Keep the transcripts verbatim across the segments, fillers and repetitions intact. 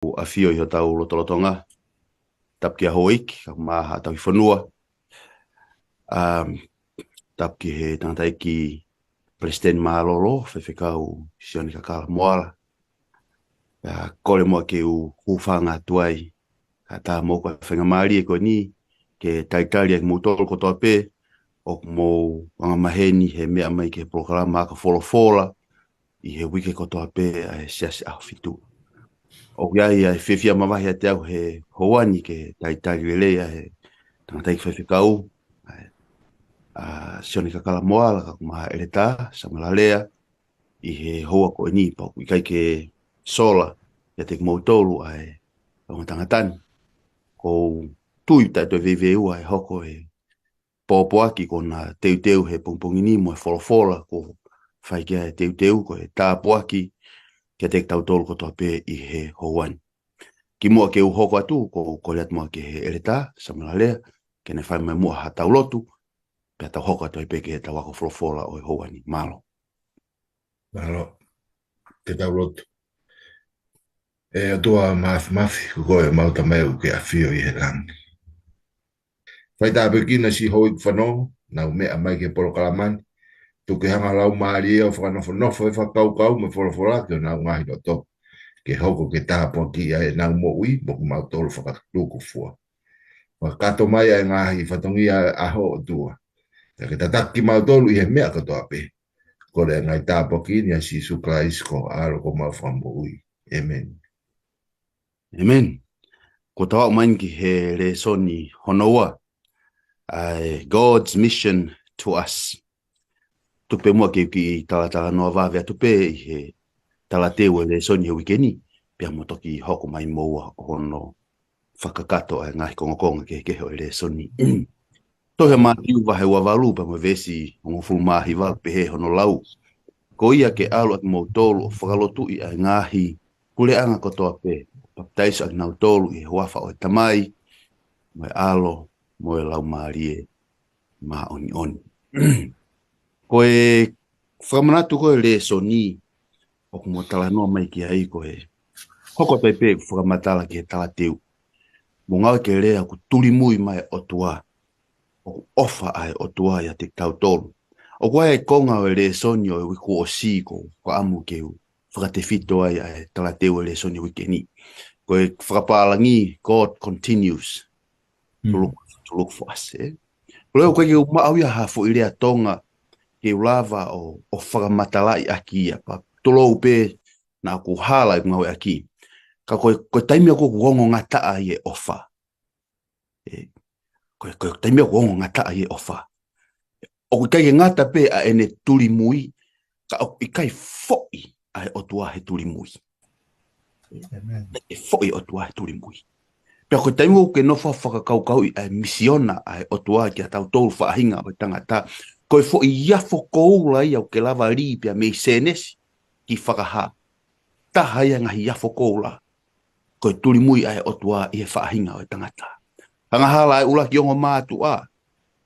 ʻafio ʻi hotau lotolotonga. Tapu ki he houʻeiki, kae ʻumaʻā haʻa tauhi fonua. Um, tapu ki he tangataʻeiki Palesiteni Mālōlō, Faifekau Sione Kakala Moala. Pea kole muʻa ke u hūfanga atu ai, kae ʻatā mo e faingamālie ko eni, ke talitali ai kimoutolu kotoa pē, ʻoku mou angamaheni he meʻa mai ki he polokalama ʻa e Folofola, ʻi he uike kotoa pē ʻa e Siasi ʻAhofitu. ʻOku ʻi ai ʻa e fiefia mavahe ʻiate au he houa ni ke talitali lelei ʻa e tangataʻeiki faifekau, ʻa e, ʻa Sione Kakala Moala, kae ʻumaʻā ʻEletā Samuela Lea, ʻi he houa ko eni pea ʻoku ʻikai ke sola ʻiate kimoutolu ʻa e ongo tangata ni. ʻOku ou tui taʻe toe veiveiua ʻe hoko e pōpoaki ko ʻena teuteu he pongipongi ni mo e Folofola kuo fai ki ai e teuteu ko e tāpuaki kiate kitautolu kotoa pē ʻi he houa ni. Kimuʻa ke u hoko atu, ʻoku ou kole atu muʻa ki he ʻEletā Samuela Lea, ke ne fai mai muʻa haʻatau lotu, pea tau hoko atu ai pē ki heʻetau ako folofola ʻo e houa ni. Mālō. Mālō. Ke tau lotu. ʻE ʻOtua Māfimafi, ko koe ʻemau Tamai ʻoku ke ʻafio ʻi he langi. Fai tāpuekina siʻi houʻeiki fanongo, ʻenau meʻa mai ki he polokalama ni. Tuku ke hanga ʻe he Laumālie ʻo fakanofonofo e fakakaukau mo e folofola ki honau ngaahi loto, ke hoko ke tāpuakiʻi ʻa ʻenau moʻui mo kimautolu fakatukufua. Fakakakato mai ʻa e ngaahi fatongia ʻo e ʻaho, ʻOtua, kae ke tataki kimautolu ʻi he meʻa kotoa pē. Kole ʻa e ngaahi tāpuaki ni ʻia Sīsū Kalaisi ko ho ʻAlo ko homau Fakamoʻui. ʻĒmeni. ʻĒmeni. Kuo tau aʻu mai eni ki he lēsoni hono ua, ʻa e God's Mission to Us. Tuku pē muʻa ke u kiʻi talatalanoa vave atu pē ʻi he talateu ʻo e lēsoni he uike ni, pea mo toki hoko mai moua ʻo hono fakakakato ʻa e ngaahi kongokonga kehekehe ʻo e lēsoni. Tohi ʻa Mātiu vahe ua valu pea mo e veesi hongofulu mā hiva, pehē hono lau: Ko ia ke ʻalu ʻa kimoutolu ʻo fakalotuʻi ʻa e ngaahi puleʻanga kotoa pē, papitaiso ʻa kinautolu ʻi he huafa ʻo e Tamai, mo e ʻAlo, mo e Laumālie Māʻoniʻoni. Ko e fakamanatu ko e lēsoni ʻoku mou talanoa mai ki ai ko e hoko atu ai pē ʻeku fakamatala ki he talateu. Mou ngāue ke lea ʻoku tulimui mai e ʻOtua, ʻoku ʻofa ʻa e ʻOtua ʻiate kitautolu. ʻOku ʻi ai e konga ʻo e lēsoni ʻo e uike kuo ʻosi ʻoku ou fakaʻamu ke u fakatefito ai ʻa e talateu ʻo e lēsoni uike ni. Ko e fakapālangi, God continues to look, to look for us, ē? Ko e lea ʻoku ʻikai ke u maʻu ia ha foʻi lea Tonga ke u lava ʻo, ʻo fakamatalaʻi ʻaki ia, pea tulou pē naʻa ku hala ʻi he ngāueʻaki. Ka ko e, ko e taimi ʻoku ʻoku ongongataʻa ai e ʻofa. Ē, ko e, ko e taimi ʻoku ongongataʻa ai e ʻofa. ʻOku ʻikai ke ngata pē ʻa ʻene tulimui, ka ʻoku ʻikai foʻi ʻa e ʻOtua he tulimui. ʻIkai ke foʻi e ʻOtua he tulimui. Pea ko e taimi ʻoku ke nofo fakakaukauʻi ʻa e misiona ʻa e ʻOtua kiate kitautolu faʻahinga ʻo e tangata, ko e foʻi iafo koula ia ʻoku ke lava lī pea mei Sēnesi ki Fakahā. Taha ia e ngaahi iafo koula. Ko e tulimui ʻa e ʻOtua ʻi he faʻahinga ʻo e tangata. Angahala ʻa e ʻuluaki ongo mātuʻa.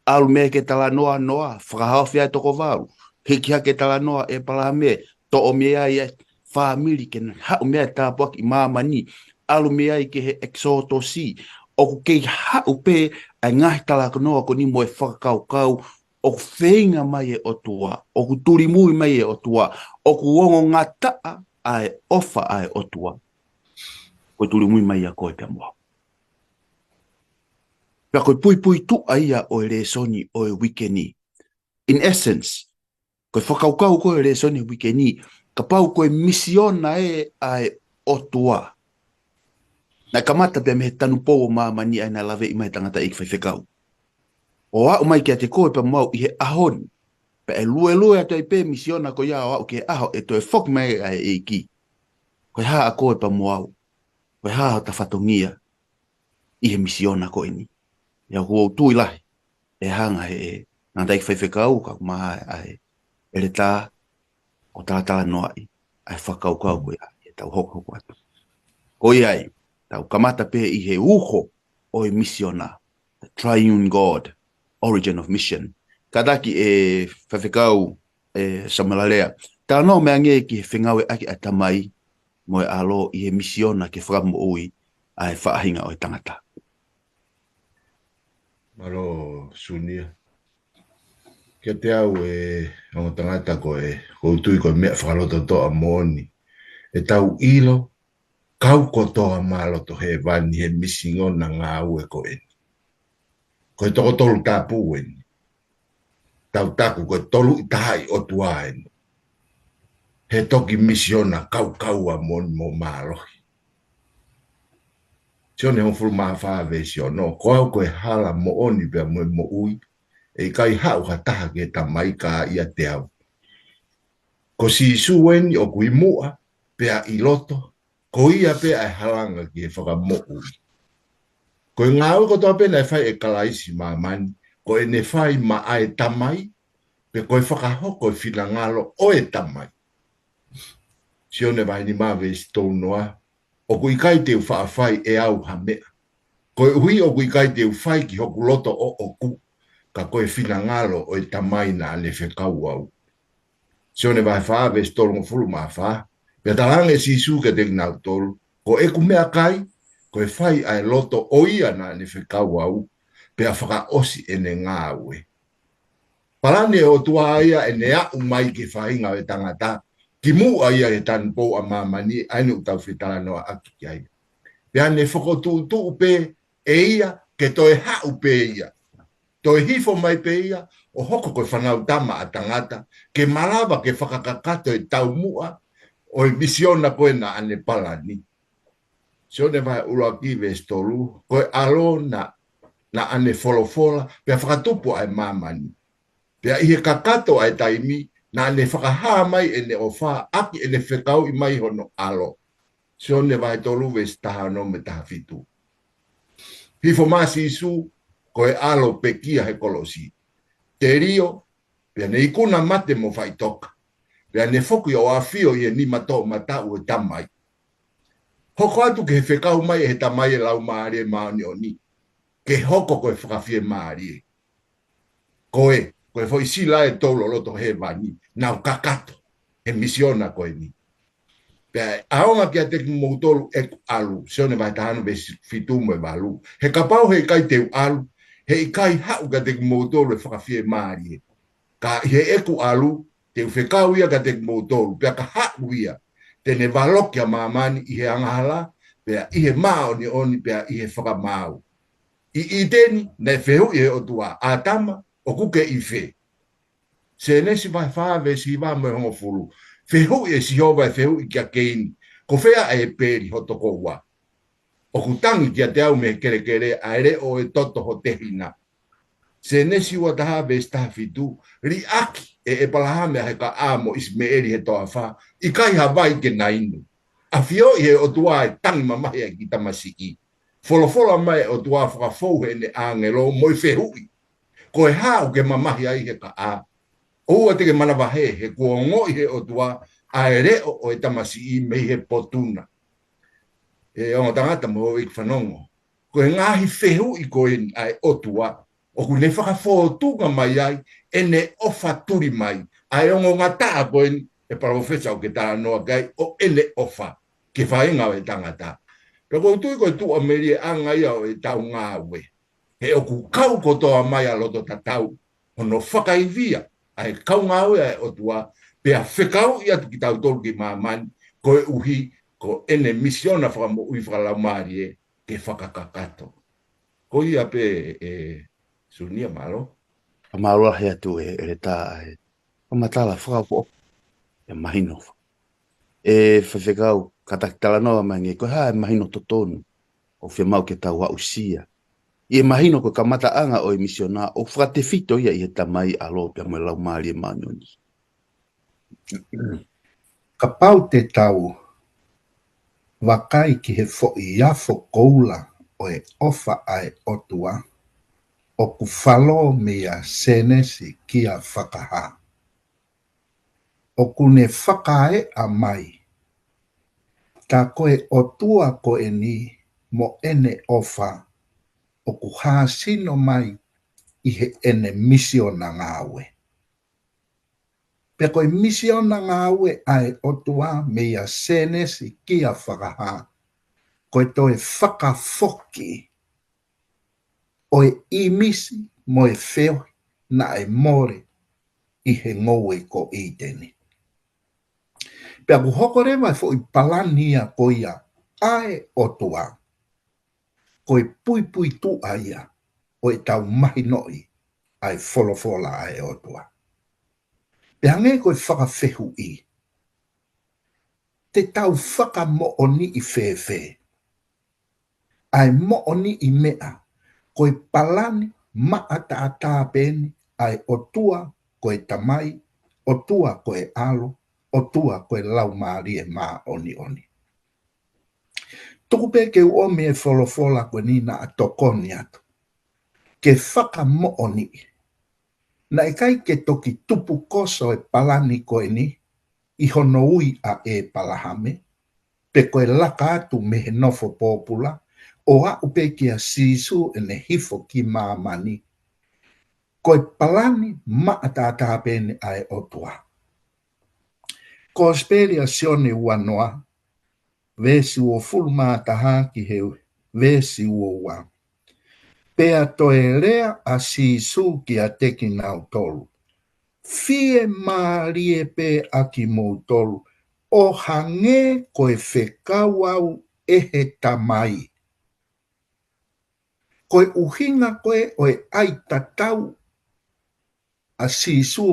ʻAlu mei ai ki he talanoa ʻa Noa, fakahaofi ʻa e toko valu. Hiki hake e talanoa ʻa ʻĒpalahame, toʻo mei ai e fāmili ke ne haʻu mei ai e tāpuaki ʻi māmani. ʻAlu mei ai ki he ʻEkisotosi. ʻOku kei haʻu pē ʻa e ngaahi talanoa ko eni mo e fakakaukau ʻoku feinga mai e ʻOtua, ʻoku tulimui mai e ʻOtua, ʻoku ongongataʻa ʻa e ʻofa ʻa e ʻOtua. Ko e tulimui mai ʻia koe pea mo au. Pea ko e puipuituʻa ia ʻo e lēsoni ʻo e uike ni. In essence, ko e fakakaukau ko e lēsoni uike ni, kapau ko e misiona ē ʻa e ʻOtua, naʻe kamata pē mei he tanupou ʻo māmani ʻa ia naʻe laveʻi mai ʻe he tangataʻeiki faifekau, ʻo aʻu mai kiate koe pea mo au ʻi he ʻaho ni. Pea ʻe luelue atu ai pē misiona ko ia ʻo aʻu ki he ʻaho ʻe toe foki mai ai ʻa e ʻEiki. Ko e hā ʻa koe pea mo au? Ko e hā hota fatongia ʻi he misiona ko eni? ʻIa, ʻoku ou tui lahi ʻe hanga ʻe he tangataʻeiki faifekau kae ʻumaʻā ʻa e ʻEletā ʻo talatalanoaʻi ʻa e fakakaukau ko ia ʻi heʻetau hokohoko atu. Ko ia ai, tau kamata pē ʻi he uho ʻo e misiona, the triune God, origin of mission. Kātaki ʻe Faifekau, ʻe Samuela Lea, talanoa mai ange ki he fengāueʻaki ʻa e Tamai, mo e ʻAlo ʻi he misiona ke fakamoʻui ʻa e faʻahinga ʻo e tangata. Mālō, Sunia. Kiate au, ʻe ongo tangata, ko e, ʻoku ou tui ko e meʻa fakalototoʻa moʻoni ʻetau ʻilo, kau kotoa mai ʻa loto hēvani he misiona ngāue ko eni. Ko e toko tolu tapu eni. Tau taku ko e tolu ʻi taha ʻi ʻOtua eni. He toki misiona kaukaua moʻoni mo mālohi. Sione hongofulu mā fā veesi ono, ko au ko e hala, moʻoni pea mo e moʻui, ʻe ʻikai haʻu ha taha ki he Tamai ka ʻiate au. Ko Sīsū eni ʻoku ʻi muʻa, pea ʻi loto, ko ia pē ʻa e halanga ki he fakamoʻui. Ko e ngāue kotoa pē naʻe fai ʻe Kalaisi ʻi māmani, ko ʻene fai maʻa e Tamai, pe ko e fakahoko e finangalo ʻo e Tamai. Sione vahe nima veesi tolu noa, ʻoku ʻikai te u faʻa fai ʻe au ha meʻa. Koeʻuhi ʻoku ʻikai te u fai ki hoku loto ʻoʻoku, ka ko e finangalo ʻo e Tamai naʻa ne fekau au. Sione vahe fā veesi tolungofulu mā fā, pea talaange ʻe Sīsū kiate kinautolu, ko ʻeku meʻakai, ko e fai ʻa e loto ʻo ia naʻa ne fekau au, pea fakaʻosi ʻene ngāue. Palani ʻe ʻOtua ia ʻene aʻu mai ki he faʻahinga ʻo e tangata, kimuʻa ia he tanupou ʻa māmani, ʻa eni ʻoku tau fetalanoaʻaki ki ai. Pea ne fokotuʻutuʻu pē ʻe ia, ke toe haʻu pē ia. Toe hifo mai pē ia, ʻo hoko ko e Fanautama ʻa Tangata, ke malava ke fakakakato e taumuʻa ʻo e misiona ko ē naʻa ne palani. Sione vahe ʻuluaki veesi tolu, ko e ʻAlo na, naʻa ne folofola, pea fakatupu ʻa e māmani. Pea ʻi he kakato ʻa e taimi, naʻa ne fakahā mai ʻene ʻofa, ʻaki ʻene fekauʻi mai hono ʻAlo. Sione vahe tolu veesi taha ono mo e taha fitu. Hifo mai ʻa Sīsū, ko e ʻAlo pekia he kolosi. Telio, pea ne ikuna mate mo faʻitoka. Pea ne foki ʻo ʻafio ʻi he nima toʻomataʻu ʻo e Tamai. Hoko atu ki he fekau mai ʻe he Tamai e Laumālie Māʻoniʻoni, ke hoko ko e fakafiemālie. Ko e, ko e foʻi sila ʻe tolu ʻo loto hēvani, naʻa nau kakato he misiona ko eni. Pea ʻaonga kiate kimoutolu ʻeku ʻalu, Sione vahe taha ono veesi fitu mo e valu. He kapau he ʻikai te u ʻalu, he ʻikai haʻu kiate kimoutolu e fakafiemālie. Ka ʻi heʻeku ʻalu, te u fekau ia kiate kimoutolu, pea ka haʻu ia, te ne valoki ʻa māmani ʻi he angahala, pea ʻi he māʻoniʻoni, pea ʻi he fakamaau. ʻI ʻĪteni, naʻe fehuʻi ʻe he ʻOtua, ʻĀtama, ʻoku ke ʻi fē? Sēnesi vahe fā veesi hiva mo e hongofulu. Fehuʻi ʻe Sihova e fehuʻi kia Keini, ko fē ʻa ʻĒpeli ho tokoua? ʻOku tangi kiate au mei he kelekele ʻa e leʻo ʻo e toto ho tehina. Sēnesi ua taha veesi taha fitu. Liʻaki ʻe ʻĒpalahame ʻa he kaʻā mo ʻIsimeʻeli he toafa, ʻikai ha vai ke na inu. ʻAfioʻi ʻe he ʻOtua e tangi mamahi ʻa e kiʻi tamasiʻi. Folofola mai ʻe he ʻOtua fakafou heʻene ʻāngelo mo e fehuʻi, ko e hā ʻoku ke mamahi ai he kaʻā? ʻOua te ke manavahē, he kuo ongoʻi ʻe he ʻOtua ʻa e leʻo ʻo e tamasiʻi mei he potu na. ʻE ongo tangata mo houʻeiki fanongo, ko e ngaahi fehuʻi ko eni ʻa e ʻOtua, ʻoku ne fakafōtunga mai ai ʻene ʻofa tuli mai, ʻa e ongo ngataʻa ko eni ʻe palōfesa ʻoku ke talanoa ki ai ʻo ʻene ʻofa ki he faʻahinga ʻo e tangata. Pea ʻoku ou tui ko e tuʻamelie ʻanga ia ʻo ʻetau ngāue. He ʻoku kau kotoa mai ʻa loto tatau, hono fakaivia ʻa e kau ngāue ʻa e ʻOtua, pea fekauʻi atu kitautolu ki māmani, koeʻuhi ko ʻene misiona fakamoʻui fakalaumālie ke fakakakato. Ko ia pē ē Sunia, mālō. Ka mālō lahi atu ē, ʻEletā, ʻa e fakamatala fakaʻofoʻofa, ʻe mahino. ʻE Faifekau, kātaki talanoa mai angē, ko e hā e mahino totonu ʻoku fiemaʻu ke tau aʻusia ʻi he mahino ko e kamataʻanga ʻo e misiona ʻoku fakatefito ia ʻi he Tamai, ʻAlo pea mo e Laumālie Māʻoniʻoni. Kapau te tau vakai ki he foʻi afo koula ʻo e ʻofa ʻa e ʻOtua, ʻoku falō meia Sēnesi kia Fakahā. ʻOku ne fakaeʻa mai, tā ko e ʻOtua ko eni mo ʻene ʻofa ʻoku hāsino mai ʻi heʻene misiona ngāue. Pea ko e misiona ngāue ʻa e ʻOtua mei a Sēnesi ki a Fakahā, ko e toe fakafoki ʻo e ʻīmisi mo e feohi naʻe mole ʻi he ngoue ko ʻĪteni. Pea ʻoku hoko leva e foʻi palani ia ko ia ʻa e ʻOtua, ko e puipuituʻa ia ʻo ʻetau mahinoʻi ʻa e folofola ʻa e ʻOtua. Pea hangē ko e fakafehuʻi, te tau fakamoʻoniʻi fēfē ʻa e moʻoniʻi meʻa, ko e palani maʻataʻatā pē eni ʻa e ʻOtua ko e Tamai, ʻOtua ko e ʻAlo, ʻOtua ko e Laumālie Māʻoniʻoni. Tuku pē ke u ʻomi e folofola ko eni naʻa tokoni atu ke fakamoʻoniʻi. Naʻe ʻikai ke toki tupukoso e palani ko eni ʻi hono ui ʻa ʻĒpalahame, pe ko e laka atu mei he nofo pōpula, ʻo aʻu pē kia Sīsū ʻene hifo ki māmani. Ko e palani maʻataʻatā pē eni ʻa e ʻOtua. Kosipeli ʻa Sione uanoa, veesi uofulu mā taha ki he veesi uoua. Pea toe lea ʻa Sīsū kiate kinautolu, fiemālie pē ʻa kimoutolu, ʻo hangē ko e fekau au ʻe he Tamai. Ko e ʻuhinga ko ē ʻo e ʻai tatau ʻa Sīsū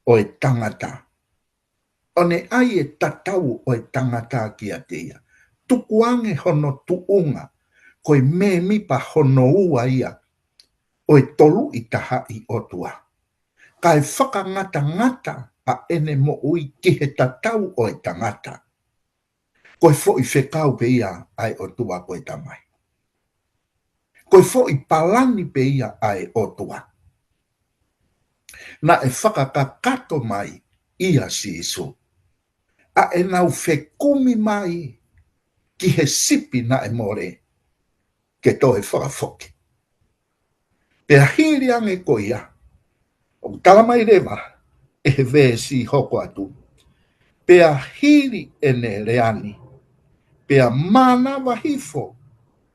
ʻo e tangata, ʻo ne ʻai e tatau ʻo e tangata kiate ia, tukuange hono tuʻunga ko e mēmipa hono ua ia ʻo e Toluʻi Tahaʻi ʻOtua, kae fakangatangata ʻa ʻene moʻui ki he tatau ʻo e tangata. Ko e foʻi fekau pē ia ʻa e ʻOtua ko e Tamai. Ko e foʻi palani pē ia ʻa e ʻOtua. Naʻe fakakakato mai ʻia Sīsū ʻa ʻenau fekumi mai ki he sipi naʻe mole, ke toe fakafoki. Pea hili ange ko ia, ʻoku tala mai leva ʻe he veesi hoko atu, pea hili ʻene lea ni, pea mānava hifo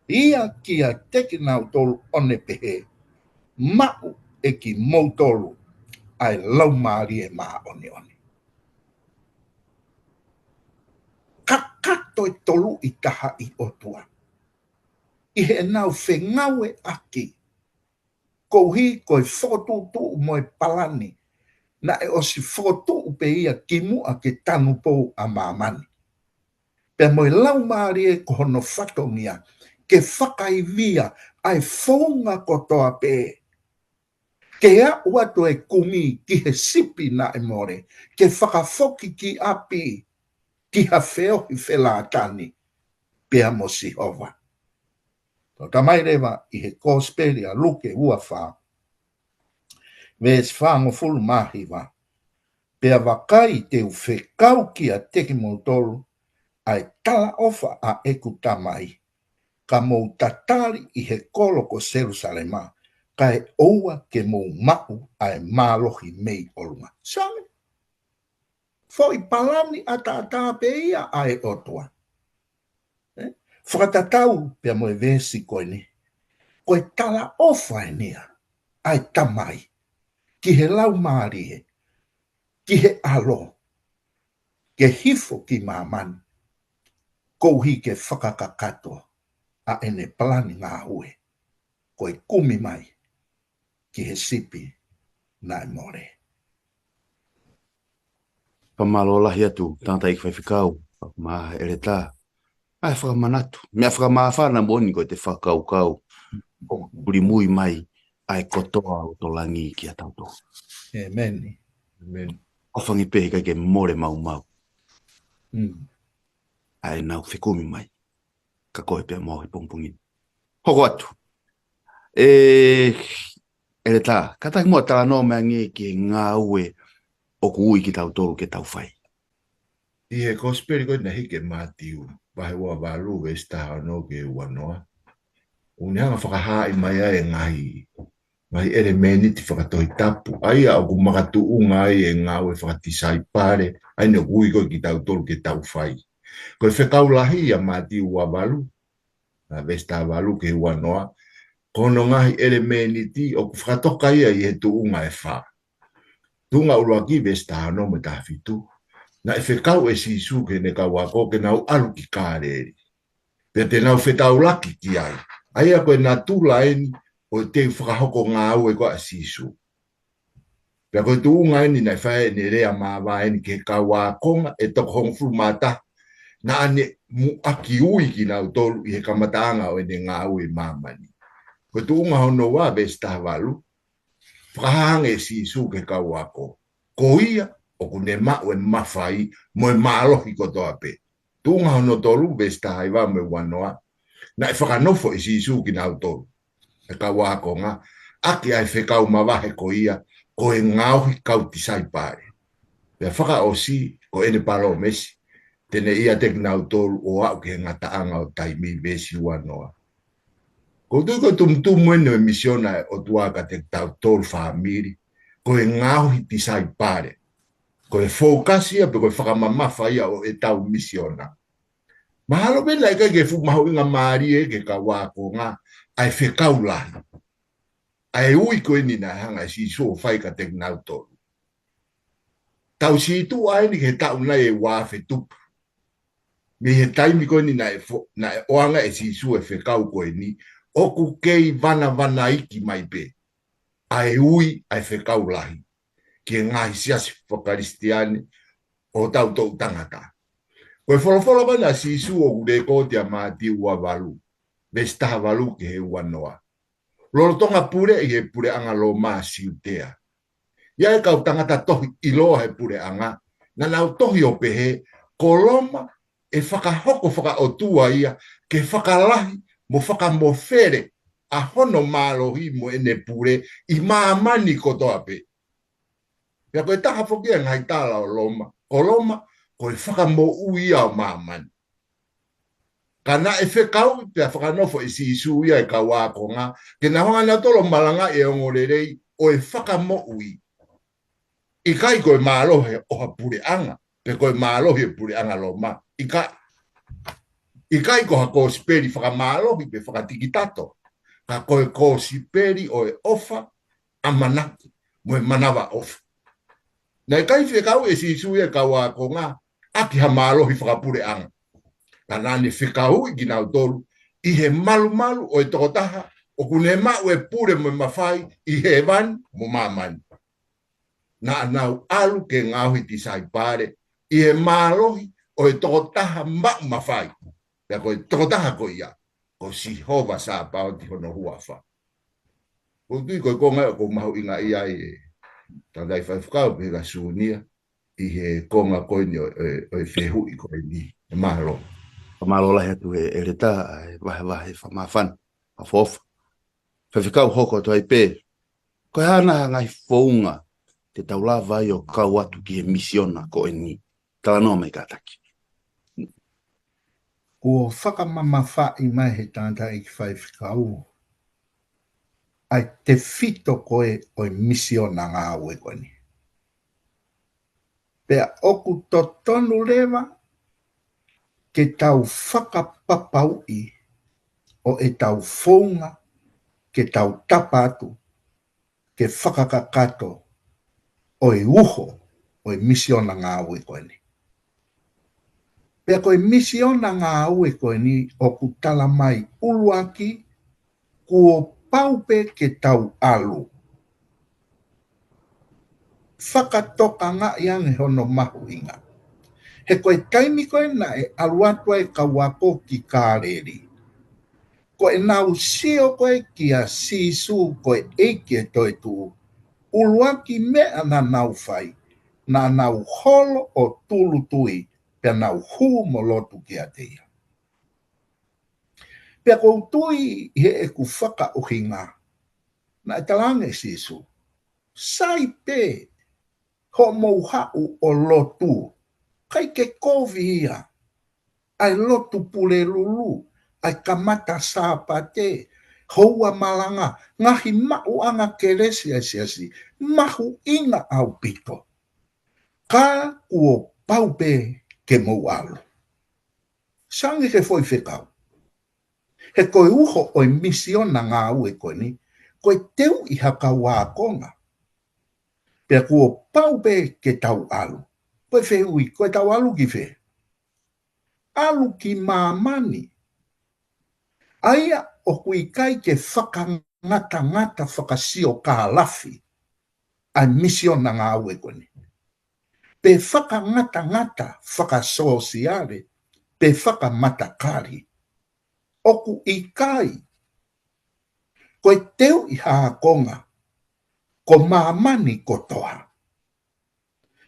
ia kiate kinautolu ʻo ne pehē, maʻu ʻe kimoutolu ʻa e Laumālie Māʻoniʻoni. Kakato e Toluʻi Tahaʻi ʻOtua ʻi heʻenau fengāueʻaki, koeʻuhi ko e fokotuʻutuʻu mo e palani naʻe ʻosi fokotuʻu pē ia kimuʻa ke tanupou ʻa māmani. Pea mo e Laumālie ko hono fatongia ke fakaivia ʻa e founga kotoa pē, ke aʻu atu e kumi ki he sipi naʻe mole, ke fakafoki ki ʻapi, ki ha feohi felātani pea mo Sihova. Toki tala mai leva ʻi he Kosipeli ʻa Luke uafā, veesi fāngofulu mā hiva, pea vakai, te u fekau kiate kimoutolu ʻa e talaʻofa ʻa ʻeku Tamai, ka mou tatali ʻi he kolo ko Selusalema, kae ʻoua ke mou maʻu ʻa e mālohi mei ʻolunga. Sai, foʻi palani ʻataʻatā pē ia ʻa e ʻOtua. Ē? Fakatatau pea mo e veesi ko eni, ko e talaʻofa eni ia ʻa e Tamai ki he Laumālie, ki he ʻAlo, ke hifo ki māmani, koeʻuhi ke fakakakato ʻa ʻene palani ngāue, ko e kumi mai ki he sipi naʻe mole. Fakamālō lahi atu, tangataʻeiki faifekau, fakamālō ʻEletā, ʻa e fakamanatu, meʻa fakamāfana moʻoni ko e fakakaukau ʻoku pulimui mai ʻa e kotoa ʻo e langi kiate kitautolu. ʻĒmeni. ʻĒmeni. ʻOfa ange pē he ʻikai ke mole maumau Mm. ʻa ʻenau fekumi mai, ka ko e pea mo e pongipongi ni. Hoko atu. ʻE, ʻEletā, kātaki muʻa talanoa mai ange ki he ngāue ʻoku ui kitautolu ke tau fai. ʻI he Kosipeli ko ē naʻe hiki ʻe Mātiu, vahe uavalu, veesi taha ono ki he uanoa, ʻoku ne hanga fakahaaʻi mai ai e ngaahi ngaahi ʻelemēniti fakatohitapu, ʻa ia ʻoku makatuʻunga ai e ngāue fakatisaipale, ʻa ia ʻoku ui ko ē kitautolu ke tau fai. Ko e fekau lahi ʻa Mātiu ua valu, ʻa veesi taha valu ki he ua noa, ko hono ngaahi ʻelemēniti ʻoku fakatoka ia ʻi he tuʻunga ʻe fā. Tuʻunga ʻuluaki, veesi taha ono mo e taha fitu. Naʻe fekau ʻe Sīsū ki heʻene kau ako ke nau ʻalu ki Kāleli, pea te nau fetaulaki ki ai. ʻA ia ko e natula eni ʻo e teu fakahoko ngāue ko ē ʻa Sīsū. Pea ko e tuʻunga eni naʻe fai ai ʻene lea māvae eni ki he kau ākonga ʻe toko hongofulu mā taha naʻa ne muʻaki ui kinautolu ʻi he kamataʻanga ʻo ʻene ngāue ʻi māmani. Ko e tuʻunga hono ua, veesi taha valu, fakahā ange ʻe Sīsū ki he kau ako, ko ia ʻoku ne maʻu e mafai mo e mālohi kotoa pē. Tuʻunga hono tolu, veesi taha hiva mo e ua noa, naʻe fakanofo ʻe Sīsū kinautolu, e kau ākonga, ʻaki ʻa e fekau mavahe ko ia ko e ngaohi kau tisaipale. Pea fakaʻosi ko ʻene palōmesi, te ne ʻiate kinautolu ʻo aʻu ki he ngataʻanga ʻo taimi, veesi ua noa. ʻOku ou tui ko e tumutumu eni ʻo e misiona ʻa e ʻOtua kiate kitautolu fāmili, ko e ngaohi tisaipale. Ko e focus ia pe ko e fakamamafa ia ʻo ʻetau misiona. Mahalo pē naʻe ʻikai ke fuʻu mahuʻinga mālie ki he kau ākonga ʻa e fekau lahi, ʻa e ui ko eni naʻe hanga ʻe Sīsū ʻo fai kiate kinautolu. Tau sītuʻa eni ki he taʻu nai ʻe ua afe tupu. Mei he taimi ko eni naʻe fo-, naʻe ʻoange ʻe Sīsū e fekau ko eni, ʻoku kei vanavanaiki mai pē ʻa e ui ʻa e fekau lahi ki he ngaahi siasi fakakalisitiane ʻo hotau toʻu tangata. Ko e folofola ko ena ʻa Sīsū ʻoku lēkooti ʻia Mātiu ua valu, veesi taha valu ki he ua noa. Lolotonga puleʻi he puleʻanga Loma ʻa Siutea, ʻi ai e kau tangata tohi ʻiloa he puleʻanga, naʻa nau tohi ʻo pehē, ko Loma ʻe fakahoko fakaʻotua ia ke fakalahi mo fakamofele ʻa hono mālohi mo ʻene pule ʻi māmani kotoa pē. Pea ko e taha foki ia e ngaahi tala ʻo Loma, ko Loma ko e fakamoʻui ia ʻo māmani. Ka naʻe fekau pea fakanofo ʻe Sīsū ia e kau ākonga ke nau hanga nautolu ʻo malangaʻi e ongoongolelei ʻo e fakamoʻui. ʻIkai ko e mālohi ʻo ha puleʻanga, pe ko e mālohi e puleʻanga Loma. ʻIkai, ʻikai ko ha kosipeli fakamālohi pe fakatikitato, ka ko e kosipeli ʻo e ʻofa, ʻamanaki, mo e manavaʻofa. Naʻe ʻikai fekau ʻe Sīsū ia e kau ākonga ʻaki ha mālohi fakapuleʻanga. Ka naʻa ne fekauʻi kinautolu ʻi he malumalu ʻo e tokotaha ʻoku ne maʻu e pule mo e mafai ʻi hēvani mo māmani. Naʻa nau ʻalu ke ngaohi tisaipale ʻi he mālohi ʻo e tokotaha maʻu mafai. Pea ko e tokotaha ko ia, ko Sihova Sāpaoti hono huafa. ʻOku ou tui ko e konga ʻoku mahuʻinga ai e tangataʻi faifekau pe ka Sunia ʻi he konga ko eni ʻo, ʻo, ʻo e fehuʻi ko eni. Mālō. Mālō lahi atu e ʻeletā, ʻa e vahevahe fakamāfana, fakaʻofoʻofa. Faifekau, hoko atu ai pē, ko e hā nai ha ngaahi founga te tau lava ai ʻo kau atu ki he misiona ko eni? Talanoa mai kātaki. Kuo fakamamafaʻi mai he tangataʻeiki faifekau ʻa e tefito ko ē ʻo e misiona ngāue ko eni. Pea ʻoku totonu leva ke tau fakapapauʻi ʻo ʻetau founga ke tau tapa atu ke fakakakato ʻo e uho ʻo e misiona ngāue ko eni. Pea ko e misiona ngāue ko eni ʻoku tala mai ʻuluaki, kuo pau pē ke tau ʻalu. Fakatokangaʻi ange hono mahuʻinga. He ko e taimi ko ē naʻe ʻalu atu ai e kau ako ki Kāleli, ko ʻenau sio ko ē kia Sīsū ko e ʻEiki ʻo e toetuʻu, ʻuluaki meʻa naʻa nau fai, naʻa nau holo ʻo tūʻulutui, pea nau hū mo lotu kiate ia. Pea ʻoku ou tui ʻi heʻeku fakaʻuhinga, naʻe talaange ʻe Sīsū, sai pē hoʻomou haʻu ʻo lotu, ʻikai ke kovi ia, ʻa e lotu pulelulu, ʻa e kamata Sāpate, houa malanga, ngaahi maʻuʻanga kelesi ʻa e siasi, mahuʻinga ʻaupito. Ka kuo pau pē ke mou ʻalu. Sangi ke foʻi fekau. He ko e uho ʻo e misiona ngāue ko eni, ko e teuʻi ha kau ākonga. Pea kuo pau pē ke tau ʻalu. Ko e fehuʻi, ko e tau ʻalu ki fē? ʻAlu ki māmani. ʻA ia ʻoku ʻikai ke fakangatangata fakasiokālafi ʻa e misiona ngāue ko eni. Pe fakangatangata fakasōsiale, pe fakamatakali. ʻOku ʻikai. Ko e teuʻi ha ākonga, ko māmani kotoa.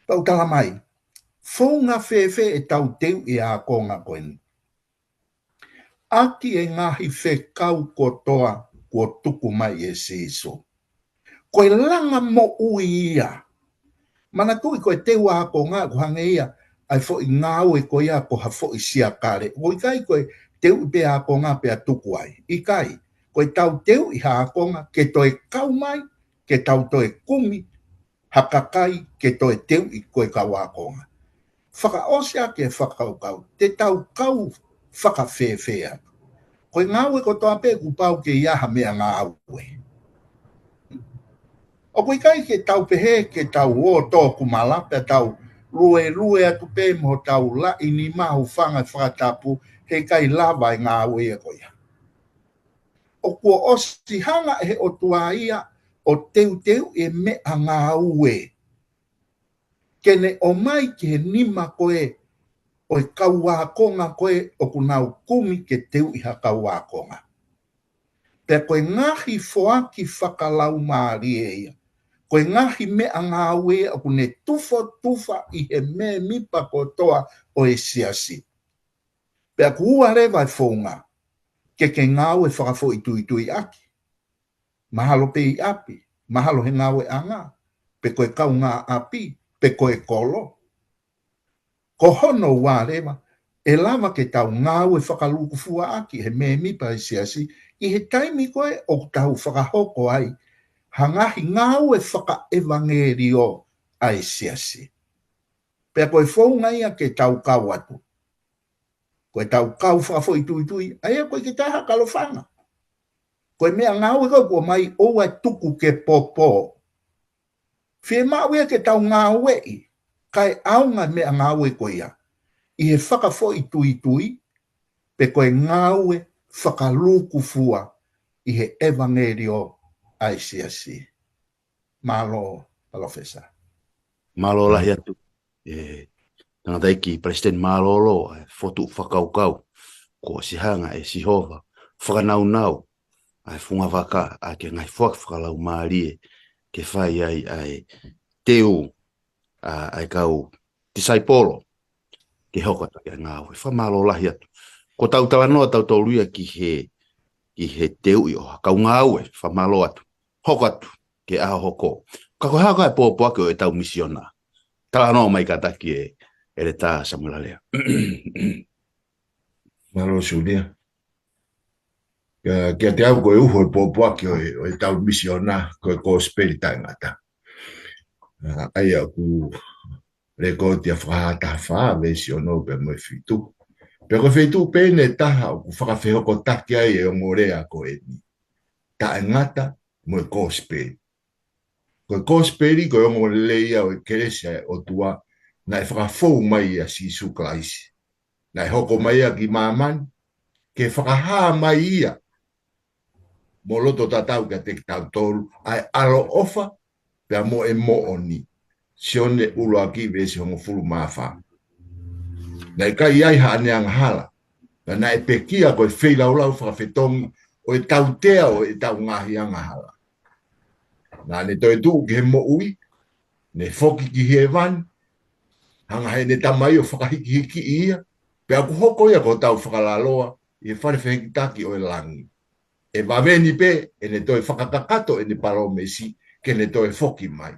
Pea u tala mai, founga fēfē ʻetau teuʻi ākonga ko eni? ʻAki e ngaahi fekau kotoa kuo tuku mai ʻe Sīsū. Ko e langa moʻui ia. Manatuʻi ko e teu ākonga ʻoku hangē ia ʻa e foʻi ngāue ko ia ko ha foʻi siakale. ʻOku ʻikai ko e teuʻi pē ākonga pea tuku ai. ʻIkai, ko e tau teuʻi ha ākonga ke toe kau mai, ke tau toe kumi ha kakai ke toe teuʻi ko e kau ākonga. Fakaʻosi ʻaki e fakakaukau, te tau kau fakafēfē atu. Ko e ngāue kotoa pē kuo pau ke ʻi ai ha meʻangāue. ʻOku ʻikai ke tau pehē ke tau ō tō kumala pea tau luelue atu pē mo tau laʻi nima, hūfanga he fakatapu, heʻikai lava e ngāue ia ko ia. ʻOku ʻosi hanga ʻe he ʻOtua ia ʻo teuteuʻi e meʻangāue ke ne ʻomai ki he nima ko ē ʻo e kau ākonga ko ē ʻoku nau kumi ke teuʻi ha kau ākonga. Pea ko e ngaahi foaki fakalaumālie ia, ko e ngaahi meʻangāue ia ʻoku ne tufotufa ʻi he mēmipa kotoa ʻo e siasi. Pea ʻoku ua leva e founga, ke ke ngāue fakafoʻituitui ʻaki. Mahalo pē ʻi ʻapi, mahalo he ngāueʻanga, pe ko e kaungāʻapi, pe ko e kolo. Ko hono ua leva, ʻe lava ke tau ngāue fakalūkufua ʻaki he mēmipa ʻi he siasi, ʻi he taimi ko ē ʻoku tau fakahoko ai ha ngaahi ngāue fakaʻevangeliō ʻa e siasi. Pea ko e founga ia ke tau kau atu. Ko e tau kau fakafoʻituitui, ʻa ia ko e ke taha kalofanga. Ko e meʻangāue ko ē kuo ʻomai ʻoua ʻe tuku ke popo. Fiemaʻu ia ke tau ngāueʻi, kae ʻaonga meʻangāue ko ia ʻi he fakafoʻituitui, pe ko e ngāue fakalūkufua ʻi he ʻevangeliō ʻa e siasi. Mālō, Palōfesa. Mālō lahi atu. E, tangataʻeiki Palesiteni mālōlō, e fotu fakakaukau, kuo ʻosi hanga ʻe Sihova fakanaunau ʻa e fungavaka ʻaki e ngaahi foaki fakalaumālie ke fai ai ʻa e teu ʻa, ʻa e kau tisaipolo ke hoko atu ki he ngāue. Fakamālō lahi atu. Ko ʻetau talanoa ʻatautolu ia ki he, ki he teuʻi ʻo ha kau ngāue. Fakamālō atu. Hoko atu ki he ʻaho hoko. Ka ko e hā koā e pōpoaki ʻo ʻetau misiona? Talanoa mai kātaki ʻe ʻEletā Samuela Lea. Mālō Sulia. Ka, kiate au ko e uho e pōpoaki ʻo e, ʻo ʻetau misiona, ko e kosipeli taʻengata. ʻA, ʻa ia ʻoku Lekooti ʻa Fakahā taha fā, veesi ono pea mo e fitu. Pea ko e feituʻu pē ʻe taha ʻoku fakafehokotaki ai e ongo lea ko eni. Taʻengata mo e kosipeli. Ko e kosipeli ko e ongoongolelei ia ʻo e kelesi ʻa e ʻOtua naʻe fakafou mai ʻia Sīsū Kalaisi. Naʻe hoko mai ia ki māmani, ke fakahā mai ia mo loto tatau kiate kitautolu, ʻa e ʻaloʻofa pea mo e moʻoni. Sione ʻuluaki veesi hongofulu mā fā. Naʻe ʻikai ʻi ai haʻane angahala. Ka naʻe pekia ko e feilaulau fakafetongi ʻo e tautea ʻo ʻetau ngaahi angahala. Naʻa ne toe tuʻu ki he moʻui, ne foki ki hēvani, hanga heʻene Tamai ʻo fakahikihikiʻi ia, pea ʻoku hoko ia ko hotau fakalaloa ʻi he fale fehikitaki ʻo e langi. ʻE vave ni pē ʻene toe fakakakato ʻene palōmesi ke ne toe foki mai.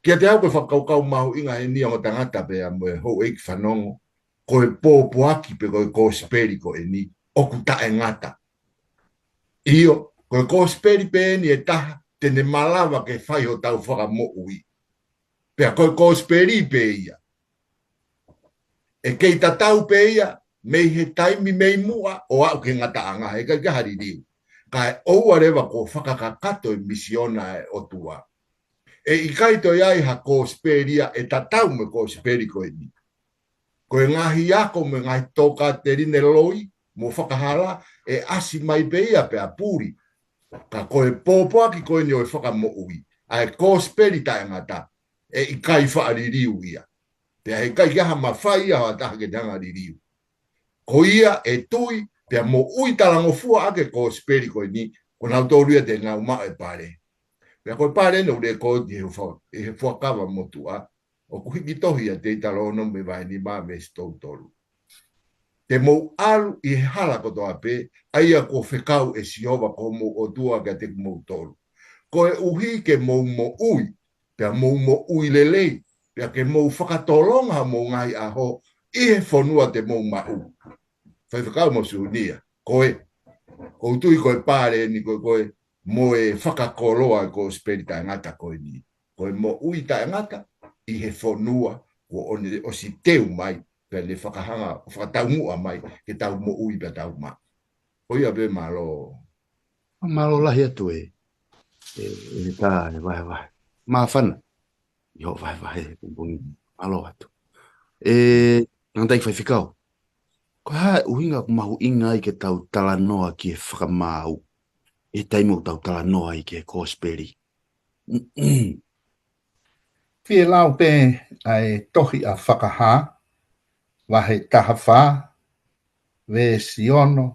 Kiate au ko e fakakaukau mahuʻinga eni ongo tangata pea mo e houʻeiki fanongo, ko e pōpoaki pe ko e kosipeli ko eni, ʻoku taʻengata. ʻIo, ko e kosipeli pē eni ʻe taha te ne malava ke fai hotau fakamoʻui. Pea ko e kosipeli pē ia. ʻE kei tatau pē ia mei he taimi mei muʻa ʻo aʻu ki he ngataʻanga, heʻikai ke ha liliu. Kae ʻoua leva kuo fakakakato e misiona ʻa e ʻOtua. ʻE ʻikai toe ʻi ai ha kosipeli ia ʻe tatau mo e kosipeli ko eni. Ko e ngaahi ako mo e ngaahi tokāteline loi mo fakahala ʻe ʻasi mai pē ia pea puli. Ka ko e pōpoaki ko eni ʻo e fakamoʻui, ʻa e kosipeli taʻengata, ʻe ʻikai faʻa liliu ia. Pea heʻikai ke ʻi ai ha mafai ia ʻo ha taha ke ne hanga ʻo liliu. Ko ia ʻe tui pea moʻui talangofua ʻaki e kosipeli ko eni, ko nautolu ia te nau maʻu e pale. Pea ko e pale eni ʻoku lēkooti ʻi he fa-, ʻi he Fuakava Motuʻa, ʻoku hiki tohi ʻia Teutalōnome vahe nima veesi tolu tolu. Te mou ʻalu ʻi he hala kotoa pē, ʻa ia kuo fekau ʻe Sihova ko homou ʻOtua kiate kimoutolu, koeʻuhi ke mou moʻui, pea mou moʻui lelei, pea ke mou fakatolonga homou ngaahi ʻaho ʻi he fonua te mou maʻu. Faifekau mo Siunia, ko e, ʻoku ou tui ko e pale eni ko e, ko e mo e fakakoloa e kosipeli taʻengata ko eni. Ko e moʻui taʻengata ʻi he fonua kuo ʻosi teu mai, pea ne fakahanga, fakataumuʻa mai ke tau moʻui pea tau maʻu. Ko ia pē, mālō. Mālō lahi atu e, e, e tā e vahevahe. Māfana ʻi hoʻo vahevahe he pongipongi ni. Mālō atu. E, Tangataʻeiki Faifekau, ko e hā e ʻuhinga ʻoku mahuʻinga ai ke tau talanoa ki he fakamaau ʻi he taimi ʻoku tau talanoa ai ki he kosipeli? Fie lau pē ʻa e tohi ʻa Fakahā, vahe taha fā, veesi ono,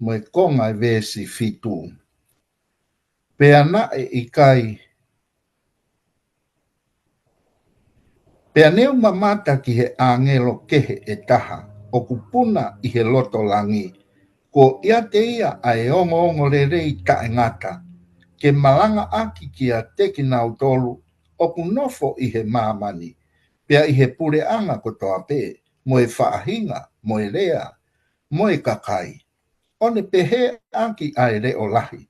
mo e konga e veesi fitu. Pea naʻe ʻikai, pea ne u mamata ki he ʻāngelo kehe ʻe taha ʻoku puna ʻi he loto langi, kuo ʻiate ia ʻa e ongoongolelei taʻengata, ke malangaʻaki kiate kinautolu ʻoku nofo ʻi he māmani, pea ʻi he puleʻanga kotoa pē, mo e faʻahinga, mo e lea, mo e kakai. ʻO ne pehē ʻaki ʻa e leʻo lahi: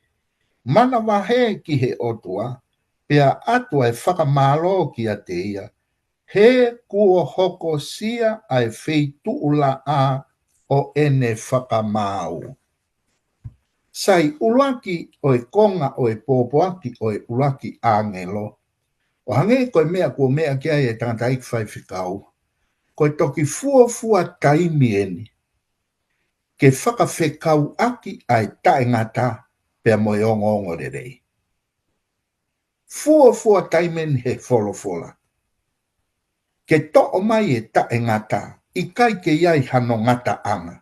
Manavahē ki he ʻOtua, pea ʻatu ʻa e fakamālō kiate ia, he kuo hokosia ʻa e feituʻu laʻā ʻo ʻene fakamaau. Sai, ʻuluaki ʻo e konga ʻo e pōpoaki ʻo e ʻuluaki ʻāngelo, ʻo hangē ko e meʻa kuo meʻa ki ai e Tangataʻeiki Faifekau, ko e toki fuofua taimi eni ke fakafekauʻaki ʻa e taʻengata pea mo e ongoongolelei. Fuofua taimi eni he folofola ke toʻo mai e taʻengata, ʻikai ke ʻi ai hano ngataʻanga,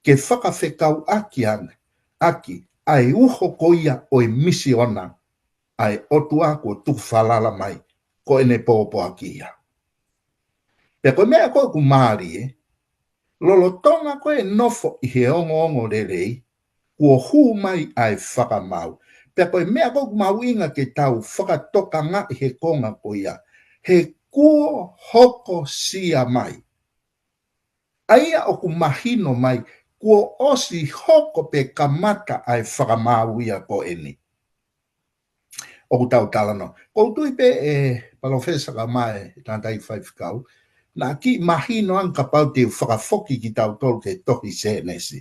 ke fakafekauʻaki ʻaki ʻa e uho ko ia ʻo e misiona ʻa e ʻOtua kuo tukufalala mai, ko ʻene pōpoaki ia. Pea ko e meʻa ko ē ʻoku mālie, lolotonga ko ē nofo ʻi he ongoongolelei, kuo hū mai ʻa e fakamaau. Pea ko e meʻa ko ē ʻoku mahuʻinga ke tau fakatokangaʻi he konga ko ia, he kuo hokosia mai. ʻA ia ʻoku mahino mai, kuo ʻosi hoko pē kamata ʻa e fakamaau ia ko eni ʻoku tau talanoa. ʻOku ou tui pē, ʻe Palōfesa, ka mai Tangataʻeiki Faifekau, naʻa kiʻi mahino ange kapau te u fakafoki kitautolu ki he tohi Sēnesi,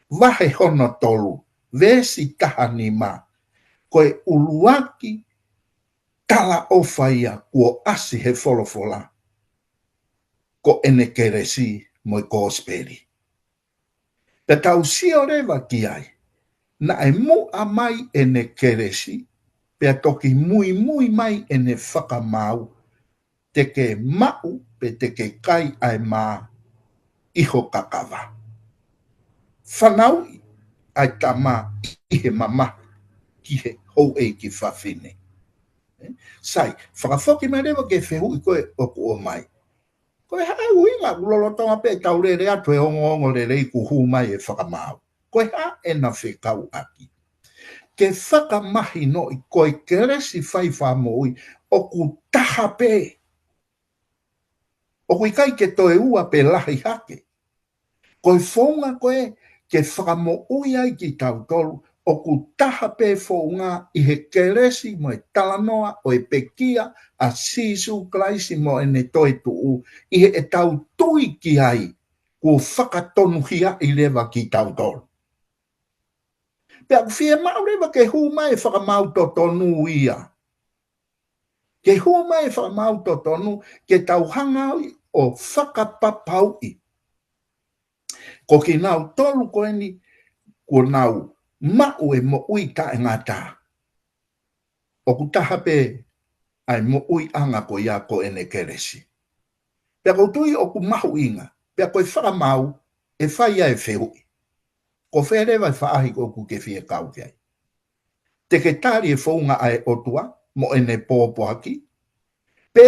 vahe hono tolu, veesi taha nima, ko e ʻuluaki talaʻofa ia kuo ʻasi he folofola, ko ʻene kelesi mo e kosipeli. Pea tau sio leva ki ai, naʻe muʻa mai ʻene kelesi, pea toki muimui mai ʻene fakamaau, te ke maʻu pe te ke kai ʻa e mā ʻi ho kakava. Fanauʻi ʻa e tama ʻi he mamahi ki he houʻeiki fafine. Sai, fakafoki mai leva ki he fehuʻi ko ē ʻoku ʻomai. Ko e hā e ʻuhinga ʻoku lolotonga pē ʻetau lele atu he ongoongolelei kuo hū mai e fakamaau? Ko e hā ʻena fekauʻaki? Ke fakamahinoʻi ko e kelesi fai fakamoʻui ʻoku taha pē. ʻOku ʻikai ke toe ua pe lahi hake. Ko e founga ko ē ke fakamoʻui ai kitautolu, ʻoku taha pē founga ʻi he kelesi mo e talanoa ʻo e pekia ʻa Sīsū Kalaisi mo ʻene toetuʻu, ʻi heʻetau tui ki ai, kuo fakatonuhiaʻi leva kitautolu. Pea ʻoku fiemaʻu leva ke hū mai e fakamaau totonu ia. Ke hū mai e fakamaau totonu, ke tau hanga ai ʻo fakapapauʻi ko kinautolu ko eni kuo nau maʻu e moʻui taʻengata, ʻoku taha pē ʻa e moʻuiʻanga ko ia ko ʻene kelesi. Pea ʻoku ou tui ʻoku mahuʻinga, pea ko e fakamaau ʻe fai ai e fehuʻi: Ko fē leva e faʻahi ko ē ʻoku ke fie kau ki ai? Te ke tali e founga ʻa e ʻOtua mo ʻene pōpoaki, pe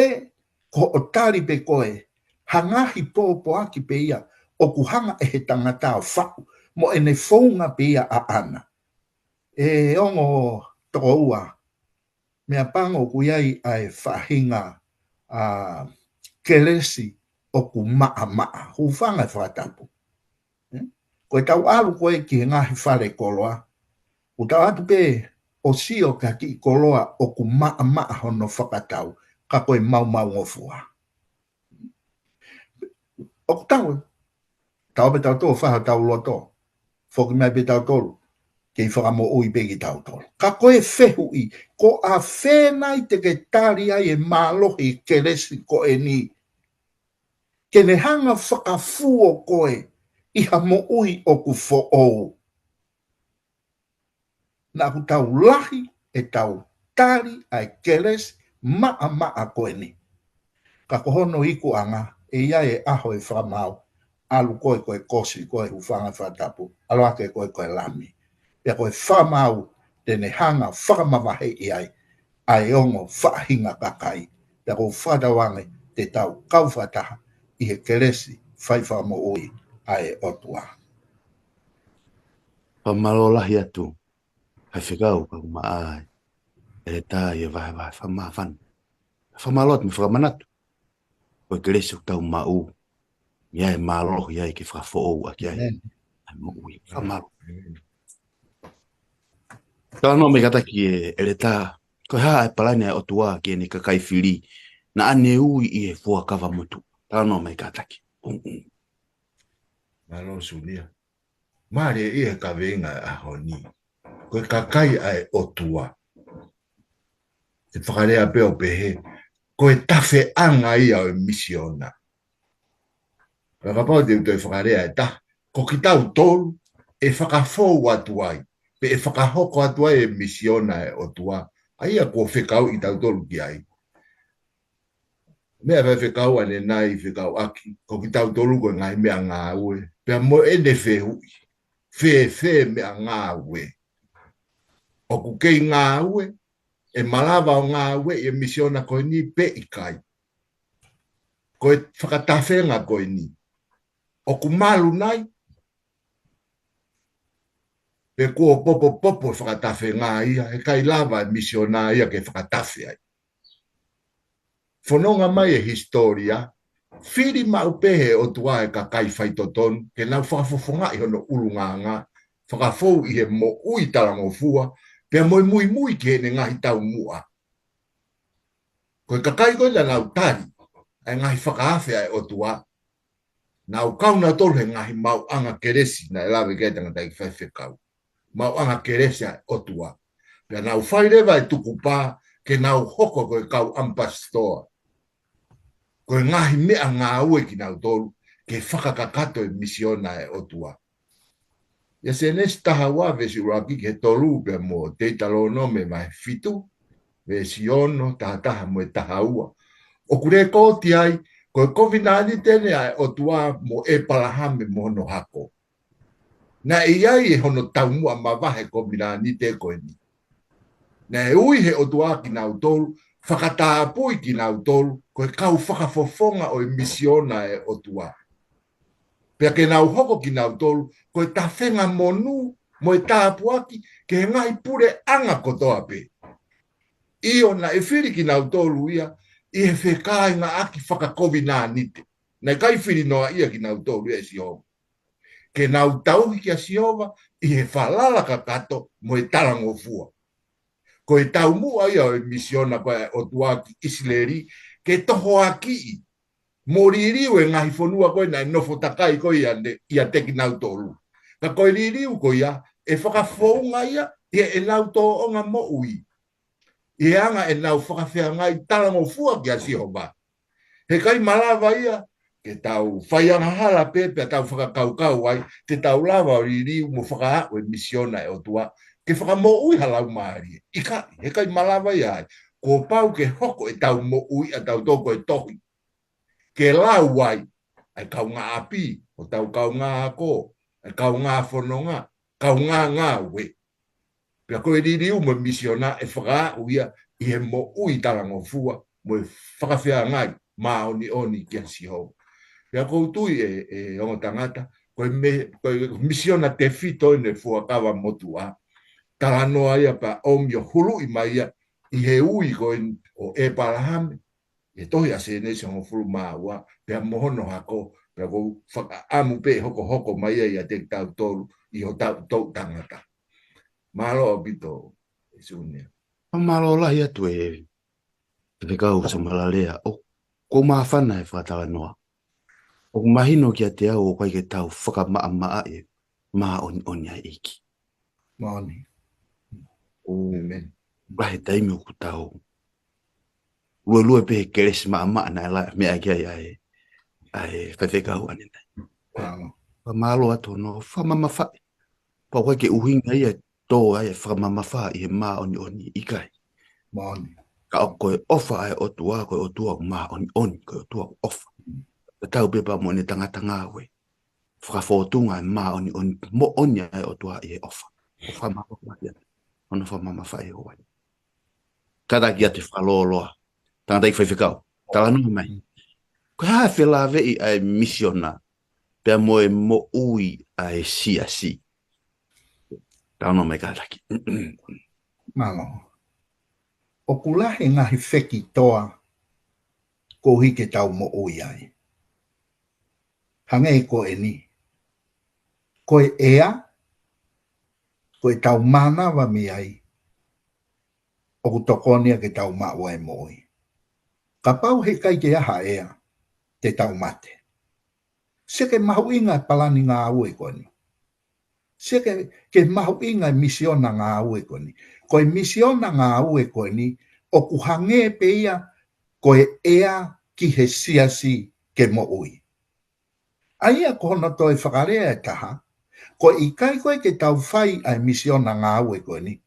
ko hoʻo tali pē ko e ha ngaahi pōpoaki pē ia ʻoku hanga ʻe he tangata ʻo faʻu mo ʻene founga pē ia ʻaʻana? ʻE ongo tokoua, meʻapango ʻoku ʻi ai ʻa e faʻahinga ʻa e kelesi ʻoku maʻamaʻa. Hūfanga he fakatapu. Ko ʻetau ʻalu ko ē ki he ngaahi fale koloa, ʻoku tau ʻatu pē ʻo sio ki ha kiʻi koloa ʻoku maʻamaʻa hono fakatau, ka ko e maumau ngofua. ʻOku tau, tau pē tautolu fai hotau loto, foki mai pē tautolu, kei fakamoʻui pē kitautolu. Ka ko e fehuʻi, ko ʻa fē nai te ke tali ai e mālohi kelesi ko eni, ke ne hanga fakafuo koe ʻi ha moʻui ʻoku foʻou? Naʻa ʻoku tau lahi ʻetau tali ʻa e kelesi maʻamaʻa ko eni. Ka ko hono ikuʻanga, ʻe ʻi ai e ʻaho e fakamaau, ʻalu koe ko e kosi, ko e hūfanga he fakatapu, ʻalu hake koe ko e lami. Pea ko e fakamaau te ne hanga fakamavaheʻi ai ʻa e ongo faʻahinga kakai. Pea ʻoku ou fakatauange te tau kau fakataha ʻi he kelesi fai fakamoʻui ʻa e ʻOtua. Fakamālō lahi atu, Faifekau Kaumaʻa, ʻEletā, ʻi he vahevahe fakamāfana. Fakamālō atu mo e fakamanatu. Ko e kelesi ʻoku tau maʻu, ʻi ai e mālohi ai ke fakafoʻou ʻaki ai ʻa e moʻui. Fakamālō. Talanoa mai kātaki, ʻe ʻEletā, ko e hā e palani ʻa e ʻOtua ki heʻene kakai fili naʻa ne ui ʻi he fuakava motuʻa? Talanoa mai kātaki. Mālō Sunia. Mālie ʻi he kaveinga ʻo e ʻaho ni. Ko e kakai ʻa e ʻOtua. ʻE fakalea pē ʻo pehē, ko e tafeʻanga ia ʻo e misiona. Ka kapau te u toe fakalea ʻe taha, ko kitautolu ʻe fakafou atu ai, pe ʻe fakahoko atu ai e misiona ʻa e ʻOtua, ʻa ia kuo fekauʻi kitautolu ki ai. Meʻa Faifekau ʻanenai fekauʻaki, ko kitautolu ko e ngaahi meʻangāue. Pea mo ʻene fehuʻi, fēfē meʻangāue? ʻOku kei ngāue, ʻe malava ʻo ngāue ʻi he misiona ko eni pe ʻikai? Ko e fakatafeʻanga ko eni, ʻoku malu nai? Pe kuo popopopo e fakatafeʻanga ia, heʻikai lava e misiona ia ke fakatafe ai? Fononga mai e hisitōlia, fili maʻu pē ʻe he ʻOtua e kakai faitotonu, ke nau fakafofongaʻi hono ʻulungaanga, fakafou ʻi he moʻui talangofua, pea mo e muimui ki heʻene ngaahi taumuʻa. Ko e kakai ko ē naʻa nau tali ʻa e ngaahi fakaafe ʻa e ʻOtua, nau kau nautolu he ngaahi maʻuʻanga kelesi naʻe lave ki ai e tangataʻeiki faifekau. Maʻuʻanga kelesi ʻa e ʻOtua. Pea nau fai leva e tukupā ke nau hoko ko e kau ʻamipasitoa. Ko e ngaahi meʻangāue kinautolu ke fakakakato e misiona ʻa e ʻOtua. ʻIa Sēnesi taha ua veesi ʻuluaki ki he tolu pea mo Teutalōnome vahe fitu, veesi ono, taha taha mo e taha ua. ʻOku lēkooti ai, ko e kovinānite eni ʻa e ʻOtua mo ʻĒpalahame mo hono hako. Naʻe ʻi ai ʻe hono taumuʻa mavahe kovinānite ko eni. Naʻe ui ʻe he ʻOtua kinautolu, fakatapui kinautolu, ko e kau fakafofonga ʻo e misiona ʻa e ʻOtua. Pea ke nau hoko kinautolu, ko e tafeʻanga monū, mo e tāpuaki, ki he ngaahi puleʻanga kotoa pē. ʻIo naʻe fili kinautolu ia, ʻi he fekāingaʻaki fakakovinānite. Naʻe ʻikai fili noaʻia kinautolu ia ʻe Sihova. ke nau tauhi kia Sihova ʻi he falala kakato mo e talangofua. Ko e taumuʻa ia ʻo e misiona ko ē ʻa e ʻOtua ki ʻIsileli, ke tohoakiʻi mo liliu e ngaahi fonua ko ē naʻe nofo takai ko ē ʻiate, ʻiate kinautolu. Ka ko e liliu ko ia, ʻe fakafounga ia ʻi heʻenau tōʻonga moʻui, ʻi he anga ʻenau fakafeangai talangofua kia Sihova. Heʻikai malava ia ke tau faiangahala pē pea tau fakakaukau ai te tau lava ʻo liliu mo fakaaʻu e misiona ʻa e ʻOtua ke fakamoʻui ha laumālie. ʻIkai, heʻikai malava ia ai. Kuo pau ke hoko ʻetau moʻui ʻatautolu ko e tohi ke lau ai ʻa e kaungāʻapi, hotau kaungāako, ʻa e kaungāfononga, kaungāngāue. Pea ko e liliu mo e misiona ʻe fakaaʻu ia ʻi he moʻui talangofua mo e fakafeangai māʻoniʻoni kia Sihova. Pea ʻoku ou tui ʻe, ʻe ongo tangata, ko e me-, ko e misiona tefito ʻeni ʻa e fuakava motuʻa. Talanoa ia pea ʻomi ʻo huluʻi mai ia ʻi he ui ko ē ʻo ʻEpalahame, ʻi he tohi ʻa Sēnesi hongofulu mā ua, pea mo hono hako, pea ʻoku ou fakaʻamu pē ʻe hokohoko mai ia ʻiate kitautolu ʻi hotau toʻutangata. Mālō ʻaupito, ʻe Sunia. Mālō lahi atu ʻe Faifekau Samalalea, ʻoku ou māfana he fakatalanoa. ʻOku mahino kiate au ʻoku ʻikai ke tau fakamaʻamaʻa e māʻoniʻoni ʻa e ʻEiki. Māʻoni. ʻOku ʻi ai e taimi ʻoku tau luelue pē he kelesi maʻamaʻa naʻe la-, meʻa ki ai ʻa e, ʻa e faifekau ʻanenai. Mālō. Fakamālō atu hono fakamamafaʻi. Pea ʻoku ʻikai ke ʻuhinga ia ʻe tō ai e fakamamafa ʻi he māʻoniʻoni, ʻikai. Māʻoni. Ka ʻoku ko e ʻofa ʻa e ʻOtua, ko e ʻOtua ʻoku māʻoniʻoni, ko e ʻOtua ʻoku ʻofa. Tatau pē pea mo ʻene tangata ngāue. Fakafōtunga e māʻoniʻoni, moʻoni ʻa e ʻOtua ʻi he ʻofa. ʻOfa māʻoniʻoni. Hono fakamamafaʻi ʻo ai. Kātaki ʻiate Fakalōloa. Tangataʻeiki faifekau. Talanoa mai. Ko e hā e felāveʻi ʻa e misiona pea mo e moʻui ʻa e siasi? Talanoa mai kātaki. Mālō. ʻOku lahi e ngaahi fekitoa koeʻuhi ke tau moʻui ai. Hangē ko eni. Ko e ʻea, ko ʻetau mānava mei ai, ʻoku tokoni ia ke tau maʻu ai e moʻui. Kapau heʻikai ke ʻi ai ha ʻea, te tau mate. Sio ki he mahuʻinga e palani ngāue ko eni. Sio ki he, ki he mahuʻinga e misiona ngāue ko eni. Ko e misiona ngāue ko eni, ʻoku hangē pē ia ko e ʻea ki he siasi ke moʻui. ʻA ia ko hono toe fakalea ʻe taha, ko e ʻikai ko ē ke tau fai ʻa e misiona ngāue ko eni,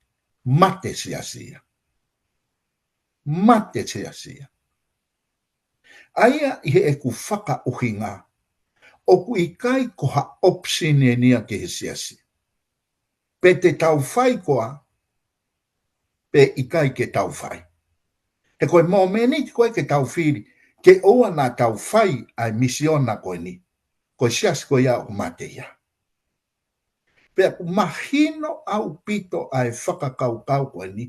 mate siasi ia. Mate siasi ia. ʻA ia ʻi heʻeku fakaʻuhinga, ʻoku ʻikai ko ha option eni ia ki he siasi. Pe te tau fai koā, pe ʻikai ke tau fai. He ko e momeniti ko ē ke tau fili, ke ʻoua naʻa tau fai ʻa e misiona ko eni, ko e siasi ko ia ʻoku mate ia. Pea ʻoku mahino ʻaupito ʻa e fakakaukau ko eni,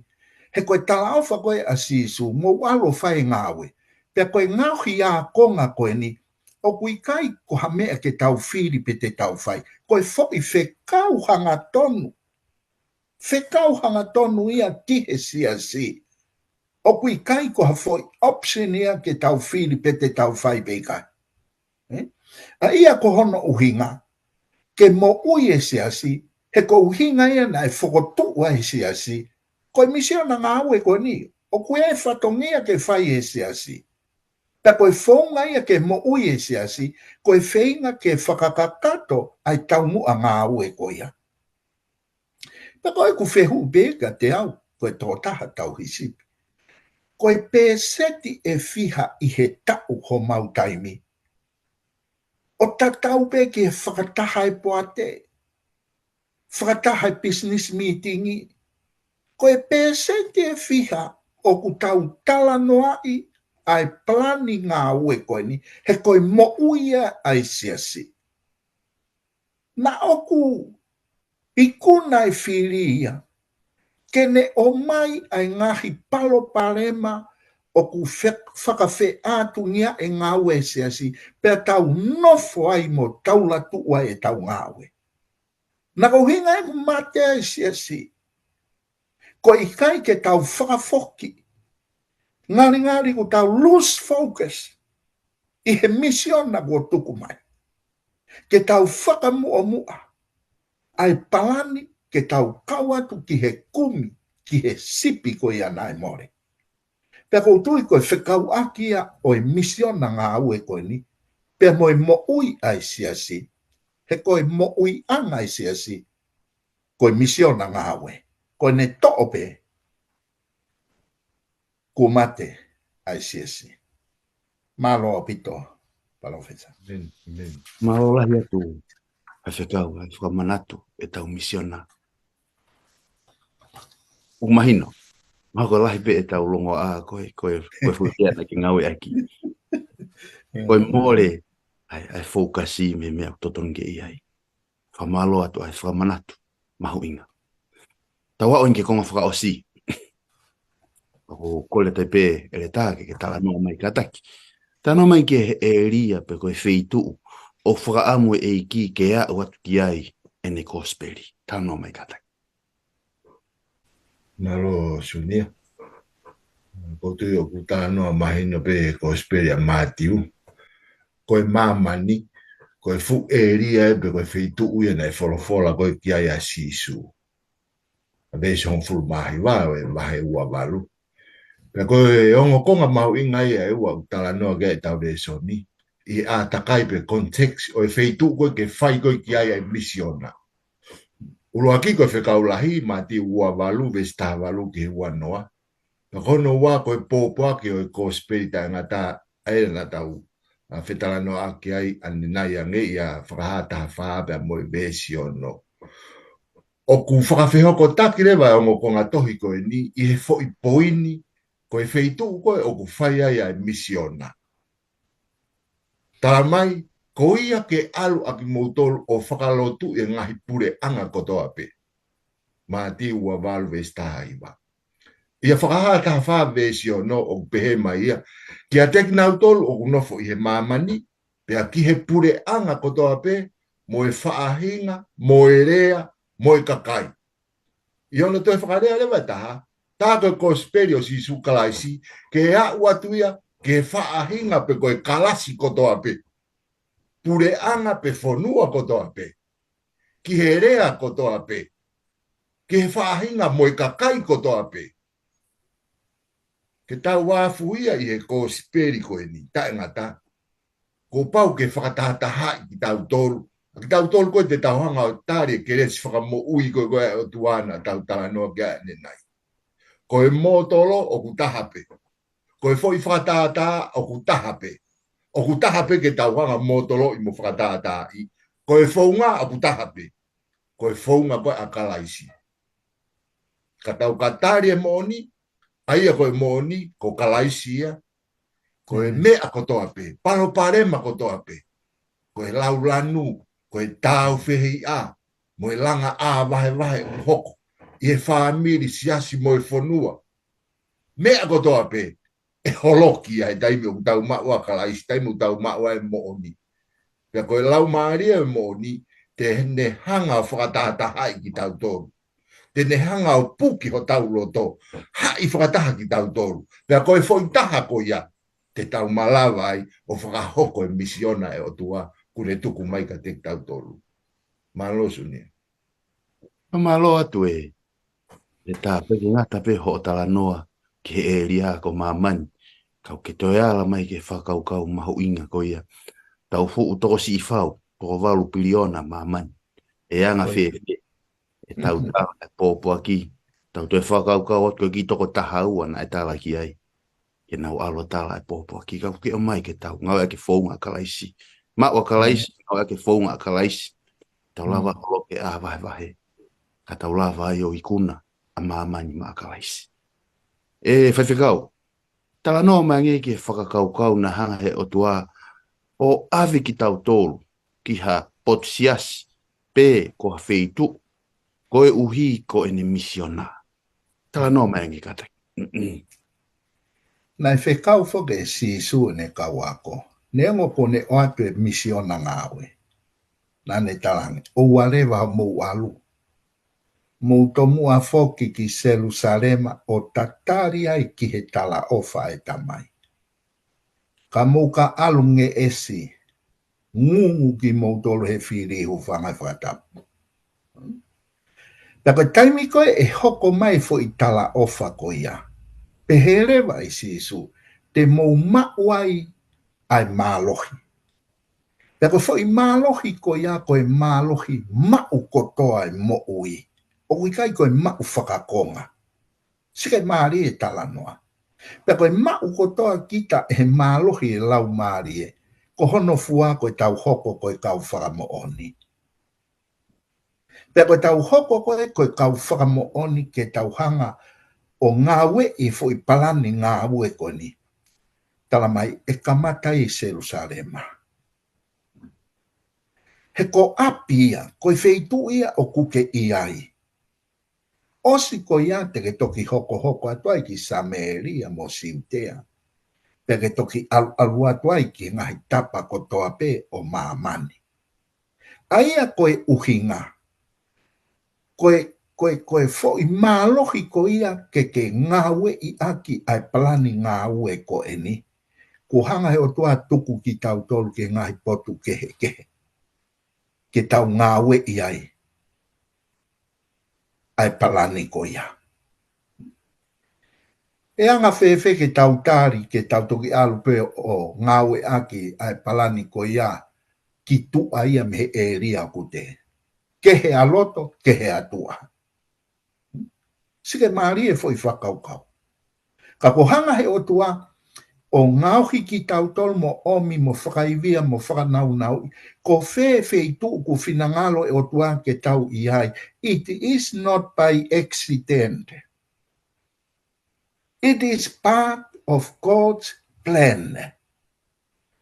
he ko e talaʻofa ko ē ʻa Sīsū, mou ʻalu ʻo fai e ngāue. Pea ko e ngaohi ākonga ko eni, ʻoku ʻikai ko ha meʻa ke tau fili pe te tau fai. Ko e foʻi fekau hangatonu. Fekau hangatonu ia ki he siasi. ʻOku ʻikai ko ha foʻi option ia ke tau fili pe te tau fai pe ʻikai. ʻE? ʻA ia ko hono ʻuhinga, ke moʻui e siasi, he ko e ʻuhinga ia naʻe fokotuʻu ai e siasi, ko e misiona ngāue ko eni, ʻoku ʻi ai e fatongia ke fai ʻe he siasi. Pea ko e founga ia ke moʻui e siasi, ko e feinga ke fakakakato ʻa e taumuʻa ngāue ko ia. Pea ko ʻeku fehuʻi pē kiate au, ko e tokotaha tauhi sipi. Ko e pēseti ʻe fiha ʻi he taʻu homau taimi ʻoku tatau pē ki he fakataha e poate, fakataha e business meeting, ko e pēseti ʻe fiha ʻoku tau talanoaʻi ʻa e palani ngāue ko eni, he ko e moʻui ia ʻa e siasi. Naʻa ʻoku ikuna e fili ia, ke ne ʻomai ʻa e ngaahi palopalema ʻoku fe-, fakafeʻātungiaʻi e ngāue ʻa e siasi, pea tau nofo ai mo taulatuʻu ai ʻetau ngāue. Naʻa ko e ʻuhinga ia ʻoku mate ai e siasi, ko e ʻikai ke tau fakafoki. Ngalingali ʻoku tau lose focus ʻi he misiona kuo tuku mai. Ke tau fakamuʻomuʻa ʻa e palani ke tau kau atu ki he kumi, ki he sipi ko ia naʻe mole. Pea ʻoku ou tui ko e fekauʻaki ia ʻo e misiona ngāue ko eni, pea mo e moʻui ʻa e siasi, he ko e moʻuiʻanga ʻa e siasi, ko e misiona ngāue. Ko ʻene toʻo pē, kuo mate ʻa e siasi. Mālō ʻaupito, Palōfesa. Amen, amen. Mālō lahi atu, Faifekau, ʻa e fakamanatu ʻetau misiona. ʻOku mahino, mahalo ko e lahi pē ʻetau longoaʻa ko e, ko e, ko e fuʻu ʻea naʻa ke ngāueʻaki. Ko e mole ʻa e, ʻa e focus mei he meʻa ʻoku totonu ke ʻi ai. Fakamālō atu ʻa e fakamanatu mahuʻinga. Tau aʻu eni ki he konga fakaʻosi. ʻOku ou kole atu pē, ʻEletā, ke ke talanoa mai kātaki. Talanoa mai ki he ʻēlia pe ko e feituʻu ʻoku fakaʻamu e ʻEiki ke aʻu atu ki ai ʻene kosipeli. Talanoa mai kātaki. Mālō, Sunia. ʻOku ou tui ʻoku talanoa mahino pē he kosipeli ʻa Mātiu. Ko e māmani, ko e fuʻu ʻēlia ia pe ko e feituʻu ia naʻe folofola ko ē ki ai ʻa Sīsū. ʻA e veesi hongofulu mā hiva ʻo e vahe ua valu. Pea ko e ongo konga mahuʻinga ia ʻe ua ʻoku talanoa ki ai ʻetau lēsoni, ʻi he ʻātakai pe context ʻo e feituʻu ko ē ke fai ko ē ki ai ʻa e misiona. ʻUluaki ko e Fekau Lahi, Mātiu ua valu, veesi taha valu ki he ua noa. Pea ko hono ua ko e pōpoaki ʻo e kosipeli taʻengata ʻa ia naʻa tau, ʻa, fetalanoaʻaki ai ʻanenai ange ʻia Fakahā taha fā pea mo e veesi ono. ʻOku fakafehokotaki leva e ongo konga tohi ko eni ʻi he foʻi poini, ko e feituʻu ko ē ʻoku fai ai ʻa e misiona. Tala mai, ko ia ke ʻalu ʻa kimoutolu ʻo fakalotuʻi e ngaahi puleʻanga kotoa pē. Mātiu ua valu veesi taha hiva. ʻIa Fakahā taha fā veesi ono ʻoku pehē mai ia, kiate kinautolu ʻoku nofo ʻi he māmani, pea ki he puleʻanga kotoa pē, mo e faʻahinga, mo e lea, mo e kakai. ʻI hono toe fakalea leva ʻe taha, tā ko e kosipeli ʻo Sīsū Kalaisi, ke aʻu atu ia ki he faʻahinga pe ko e kalasi kotoa pē. Puleʻanga pe fonua kotoa pē. Ki he lea kotoa pē. Ki he faʻahinga mo e kakai kotoa pē. Ke tau afuhia ʻi he kosipeli ko eni, taʻengata. Kuo pau ke fakatahatahaʻi kitautolu. ʻA kitautolu ko ē te tau hanga ʻo tali e kelesi fakamoʻui ko ē ko ē ʻa e ʻOtua naʻa tau talanoa ki ai ʻanenai. Ko e mōtolo ʻoku taha pē. Ko e foʻi fakatātā ʻoku taha pē. ʻOku taha pē ke tau hanga ʻo mōtoloʻi mo fakatātāʻi. Ko e founga ʻoku taha pē. Ko e founga ko ē ʻa Kalaisi. Ka tau ka tali e moʻoni, ʻa ia ko e moʻoni, ko Kalaisi ia, ko e meʻa kotoa pē, palopalema kotoa pē, ko e laulanu, ko e tāufehiʻa, mo e langa ʻā vahevahe ʻoku hoko ʻi he fāmili, siasi mo e fonua. Meʻa kotoa pē, ʻe holoki ʻa e taimi ʻoku tau maʻu ai ʻa Kalaisi, taimi ʻoku tau maʻu ai e moʻoni. Pea ko e Laumālie ʻo e moʻoni, te ne hanga ʻo fakatahatahaʻi kitautolu. Te ne hanga ʻo puki hotau loto, haʻi fakataha kitautolu. Pea ko e foʻi taha ko ia, te tau malava ai ʻo fakahoko e misiona ʻa e ʻOtua, kuo ne tuku mai kiate kitautolu. Mālō Sunia. Mālō atu ē. ʻEletā, pea ke ngata pē hoʻo talanoa ki he ʻēlia ko māmani. Kau ke toe ala mai ki he fakakaukau mahuʻinga ko ia. Tau fuʻu toko siʻi fau, toko valu piliona māmani. ʻE anga fēfē ʻetau tala e pōpoaki. Tau toe fakakaukau atu ko e kiʻi toko taha ua naʻe tala ki ai. Ke nau ʻalu ʻo tala e pōpoaki, ka ʻoku ke ʻomai ke tau ngāueʻaki e founga ʻa Kalaisi. Maʻu ʻa Kalaisi, ngāueʻaki e founga ʻa Kalaisi. Tau lava holoki e ʻā vahevahe. Ka tau lava ai ʻo ikuna ʻa māmani maʻa Kalaisi. ʻE Faifekau, talanoa mai ange ki he fakakaukau naʻe hanga he ʻOtua ʻo ʻave kitautolu ki ha potu siasi pe ko ha feituʻu, koeʻuhi ko ʻene misiona. Talanoa mai ange kātaki. Mm-mm. Naʻe fekau foki ʻe Sīsū ʻene kau ako, neongo kuo ne ʻoatu e misiona ngāue, naʻa ne talaange, ʻoua leva hoʻomou ʻalu, mou tomuʻa foki ki Selusalema ʻo tatali ai ki he talaʻofa ʻa e Tamai. Ka mou ka ʻalu ngeʻesi, ngungu kimoutolu he fili, hūfanga he fakatapu. Pea ko e taimi ko ē ʻe hoko mai foʻi talaʻofa ko ia, pehē leva ʻe Sīsū, te mou maʻu ai ʻa e mālohi. Pea ko e foʻi mālohi ko ia, ko e mālohi maʻu kotoa e moʻui. ʻOku ʻikai ko e maʻu fakakonga. Sike mālie e talanoa. Pea ko e maʻu kotoa kita ʻe he mālohi e Laumālie, ko hono fua ko ʻetau hoko ko e kau fakamoʻoni. Pea ko ʻetau hoko ko ē ko e kau fakamoʻoni ke tau hanga ʻo ngāueʻi e foʻi palani ngāue ko eni. Tala mai ʻe kamata ʻi Selusalema. He ko ʻapi ia, ko e feituʻu ia ʻoku ke ʻi ai. ʻOsi ko ia te ke toki hokohoko atu ai ki Samēlia mo Siutea. Pea ke toki ʻalu, ʻalu atu ai ki he ngaahi tapa kotoa pē ʻo māmani. ʻA ia ko e ʻuhinga, ko e, ko e, ko e foʻi mālohi ko ia ke ke ngāueʻi ʻaki ʻa e palani ngāue ko eni. Kuo hanga he ʻOtua ʻo tuku kitautolu ki he ngaahi potu kehekehe ke tau ngāueʻi ai ʻa e palani ko ia. ʻE anga fēfē ke tau tali, ke tau toki ʻalu pē ʻo ngāueʻaki ʻa e palani ko ia ki tuʻa ia mei he ʻēlia ʻoku te, kehe ʻa loto, kehe ʻa tuʻa. Sike mālie e foʻi fakakaukau. Ka kuo hanga he ʻOtua ʻo ngaohi kitautolu mo ʻomi mo fakaivia mo fakanaunauʻi, ko fē feituʻu ʻoku finangalo e ʻOtua ke tau ʻi ai. It is not by accident. It is part of God's plan.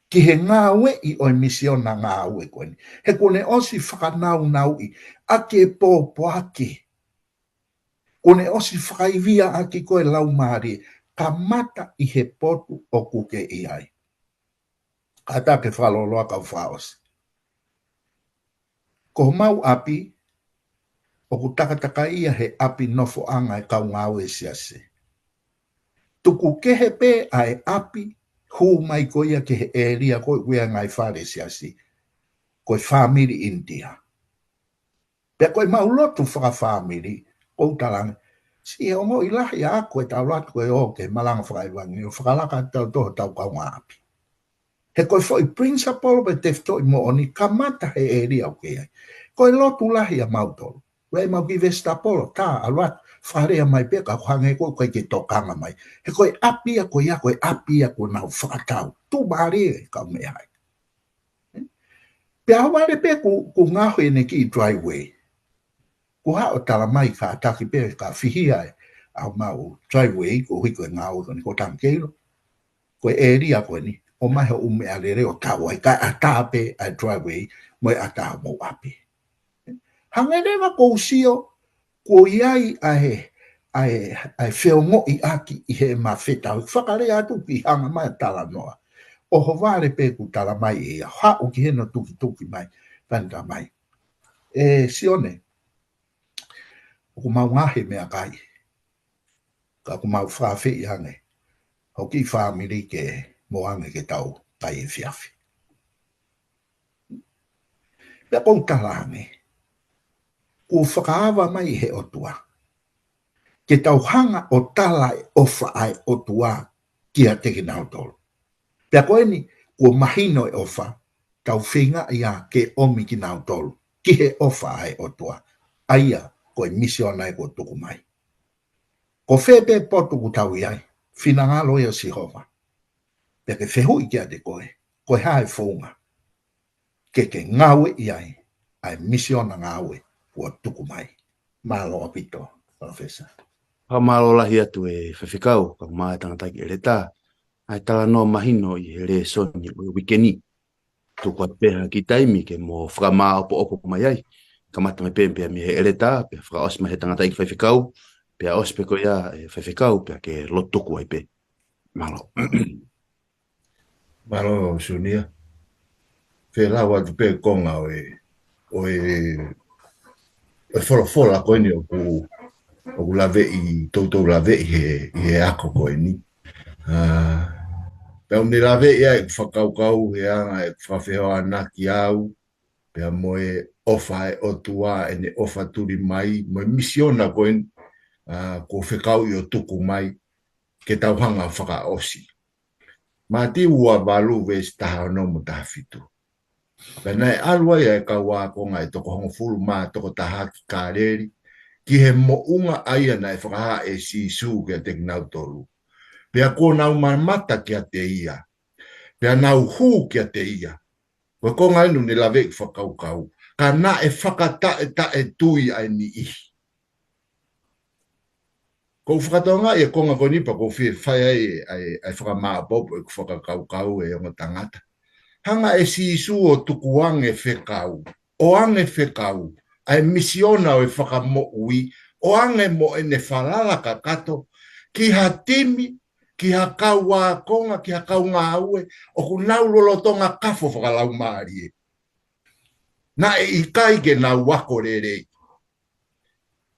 Ki he ngāueʻi ʻo e misiona ngāue ko eni. He kuo ne ʻosi fakanaunauʻi ʻaki e pōpoaki. Kuo ne ʻosi fakaivia ʻaki ko e Laumālie, kamata ʻi he potu ʻoku ke ʻi ai. Kātaki ke fakalōloa kau fakaʻosi. Ko homau ʻapi, ʻoku takatakai ia he ʻapi nofoʻanga e kau ngāue siasi. Tuku kehe pē ʻa e ʻapi, hū mai ko ia ki he ʻēlia ko ē ʻoku ʻi ai e ngaahi fale siasi. Ko e fāmili ʻInitia. Pea ko ʻemau lotu fakafāmili, ʻoku ou talaange, siʻi ongoʻi lahi ʻaʻaku ʻetau ʻalu atu ko ē ʻo ke malanga fakaʻevangeliō, fakalaka atu tau toho tau kaungāʻapi. He ko e foʻi principle pe tefitoʻi moʻoni kamata he ʻēlia ʻoku ke ʻi ai. Ko e lotu lahi ʻa mautolu. Ua ʻemau ki Vesitapolo, tā, ʻalu atu, fakalea mai pē ka ʻoku hangē ko ē ʻoku ʻikai ke tokanga mai. He ko e ʻapi ia ko ia, ko e ʻapi ia kuo nau fakatau. Tuʻumālie e kau meʻa ai. Pea ʻaho vale pē kuo, kuo ngaohi ʻene kiʻi driveway. Kuo haʻu ʻo tala mai kātaki pē ka fihia e ʻemau driveway, koeʻuhi ko e ngāue ko eni ko Tangakeilo. Ko e ʻēlia ko eni, ʻomai hoʻo meʻalele ʻo tau ai, kae ʻatā pē ʻa e driveway, mo e ʻatā homou ʻapi. Hangē leva ʻoku ou sio, kuo ʻi ai ʻa e, ʻa e, ʻa e feongoʻiʻaki ʻi heʻema fetau. Fakalea atu ki hanga mai ʻo talanoa. ʻAho vale pē kuo tala mai ʻe ia, haʻu ki heni ʻo tukituki mai, pea ne tala mai. ʻE Sione, ʻoku mau ngaohi e meʻakai. Ka ʻoku mau fakaafeʻi ange hoʻo kiʻi fāmili ke mou ō ange ke tau kai efiafi. Pea ʻoku ou talaange, kuo fakaava mai ʻe he ʻOtua ke tau hanga ʻo tala e ʻofa ʻa e ʻOtua kiate kinautolu. Pea ko eni, kuo mahino e ʻofa, tau feinga ia ke ʻomi kinautolu ki he ʻofa ʻa e ʻOtua. ʻA ia, ko e misiona ia kuo tuku mai. Ko fē pē potu ʻoku tau ʻi ai, finangalo ia ʻo Sihova. Pea ke fehuʻi kiate koe, ko e hā e founga ke ke ngāueʻi ai ʻa e misiona ngāue kuo tuku mai. Mālō ʻaupito, Palōfesa. Fakamālō lahi atu e faifekau, kae ʻumaʻā e tangataʻeiki ʻeletā, ʻa e talanoa mahino ʻi he lēsoni ʻo e uike ni. Tuku atu pē ha kiʻi taimi ke mo fakamāʻopoʻopo mai ai. Kamata mai pē pea mei he ʻeletā, pea fakaʻosi mai he tangataʻeiki faifekau, pea ʻosi pē ko ia e faifekau, pea ke lotu tuku ai pē. Mālō. Mālō, Sunia. Fēlau atu pē konga ʻo e, ʻo e, ʻo e folofola ko eni ʻoku, ʻoku laveʻi, toutou laveʻi he, ʻi he ako ko eni. ʻA, pea ʻoku ne laveʻi ai ʻeku fakakaukau he anga ʻeku fakafehoanaki au, pea mo e ʻofa ʻa e ʻOtua, ʻene ʻofa tuli mai, mo e misiona ko eni, ʻa, kuo fekauʻi ʻo tuku mai, ke tau hanga ʻo fakaʻosi. Mātiu ua valu veesi taha ono mo taha fitu. Pea naʻe ʻalu ai ʻa e kau ākonga ʻe toko hongofulu mā toko taha ki Kāleli, ki he moʻunga ʻa ia naʻe fakahā ʻe Sīsū kiate kinautolu. Pea kuo nau mamata kiate ia. Pea nau hū kiate ia. Ko e konga eni ʻoku ne laveʻi ʻeku fakakaukau. Ka naʻe fakataʻetaʻetui ʻa e niʻihi. Ko u fakatokangaʻi e konga ko eni pea ko u fie fai ai ʻa e, ʻa e fakamāʻopoʻopo ʻeku fakakaukau ʻe ongo tangata. Hanga ʻe Sīsū ʻo tukuange fekau, ʻoange fekau, ʻa e misiona ʻo e fakamoʻui, ʻoange mo ʻene falala kakato, ki ha timi, ki ha kau ākonga, ki ha kau ngāue, ʻoku nau lolotonga kafo fakalaumālie. Naʻe ʻikai ke nau ako lelei.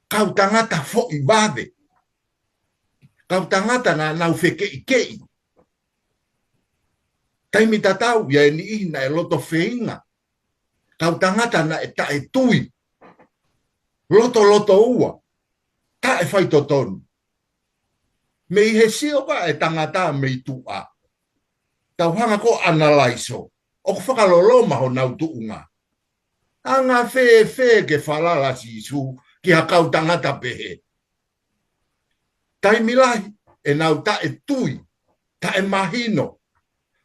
Kau tangata foʻi vave. Kau tangata naʻa nau fekeʻikeʻi. Taimi tatau ia e niʻihi naʻe loto feinga. Kau tangata naʻe taʻetui. Lotolotoua. Taʻefaitotonu. Mei he sio ko ē ʻa e tangata mei tuʻa. Tau hanga ko ē ʻo analaiso. ʻOku fakaloloma honau tuʻunga. Anga fēfē ke falala Sīsū ki ha kau tangata pehē. Taimi lahi, ʻenau taʻetui, taʻemahino,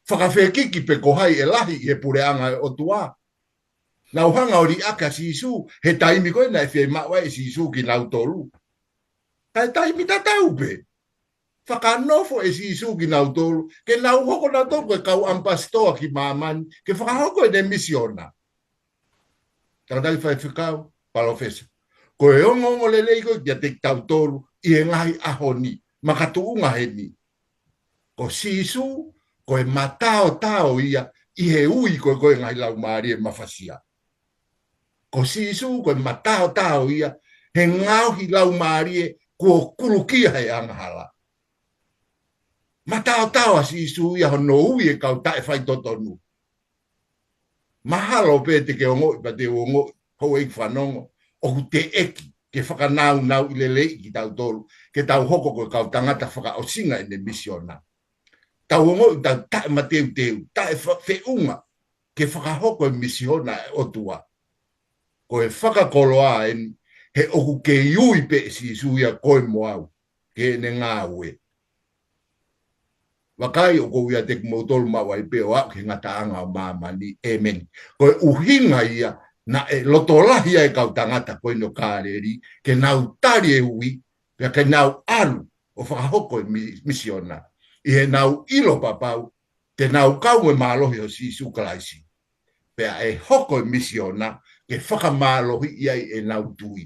fakafekiki pe ko hai ʻe lahi ʻi he puleʻanga ʻo e ʻOtua. Nau hanga ʻo liʻaki ʻa Sīsū, he taimi ko ē naʻe fiemaʻu ai ʻe Sīsū kinautolu. Kae taimi tatau pē. Fakanofo ʻe Sīsū kinautolu, ke nau hoko nautolu ko e kau ʻamipasitoa ki māmani, ke fakahoko ʻene misiona. Tangataʻi faifekau, palōfesa. Ko e ongoongolelei ko ē kiate kitautolu, ʻi he ngaahi ʻaho ni, makatuʻunga heni. Ko Sīsū, ko e mataotao ia, ʻi he ui ko ē ko e ngaahi laumālie mafasia. Ko Sīsū, ko e mataotao ia, he ngaohi laumālie kuo kulukia he angahala. Mataotao ʻa Sīsū ia hono ui e kau taʻefaitotonu. Mahalo pē te ke ongoʻi pea te u ongoʻi, houʻeiki fanongo, ʻoku teʻeki ke fakanaunauʻi lelei kitautolu, ke tau hoko ko e kau tangata fakaʻosinga ʻene misiona. Tau ongoʻi tau taʻemateuteu, taʻe fa-, feʻunga, ke fakahoko e misiona ʻa e ʻOtua. Ko e fakakoloa eni, he ʻoku kei ui pē ʻe Sīsū ia koe mo au, ki heʻene ngāue. Vakai ʻoku ou ʻiate kimoutolu maʻu ai pē ʻo aʻu ki he ngataʻanga ʻo māmani. ʻĒmeni. Ko e ʻuhinga ia, naʻe loto lahi ai e kau tangata ko eni ʻo Kāleli, ke nau tali e ui, pea ke nau ʻalu ʻo fakahoko e mi-, misiona. ʻI heʻenau ʻilo pau, te nau kau e mālohi ʻo Sīsū Kalaisi. Pea ʻe hoko e misiona, ke fakamālohiʻi ai ʻenau tui.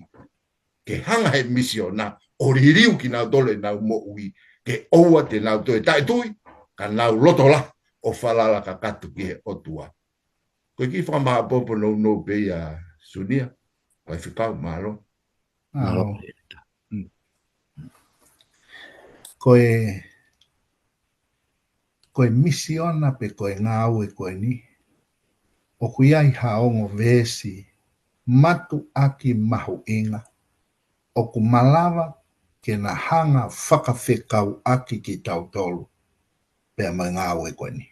Ke hanga he misiona, ʻo liliu kinautolu ʻenau moʻui, ke ʻoua te nau toe taʻetui, ka nau loto lahi, ʻo falala kakato ki he ʻOtua. Ko e kiʻi fakamāʻopoʻopo nounou pē ia Sunia, faifekau, mālō. Mālō. Mālō. Mm. Ko e, ko e misiona pe ko e ngāue ko eni, ʻoku ʻi ai ha ongo veesi mātuʻaki mahuʻinga, ʻoku malava ke na hanga fakafekauʻaki kitautolu, pea mo e ngāue ko eni.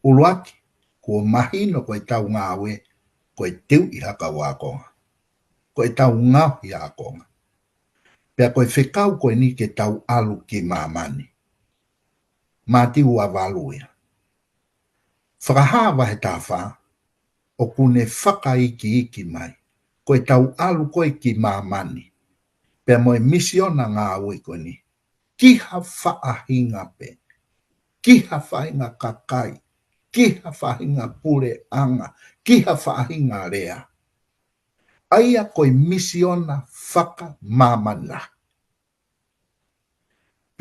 ʻUluaki, kuo mahino ko ʻetau ngāue, ko e teuʻi ha kau ākonga. Ko ʻetau ngaohi ākonga. Pea ko e fekau ko eni ke tau ʻalu ki māmani. Mātiu ua valu ia. Fakahā vahe taha fā, ʻoku ne fakaikiiki mai. Ko ʻetau ʻalu ko ē ki māmani. Pea mo e misiona ngāue ko eni. Ki ha faʻahinga pē. Ki ha faʻahinga kakai. Ki ha faʻahinga puleʻanga. Ki ha faʻahinga lea. ʻA ia ko e misiona fakamāmani lahi.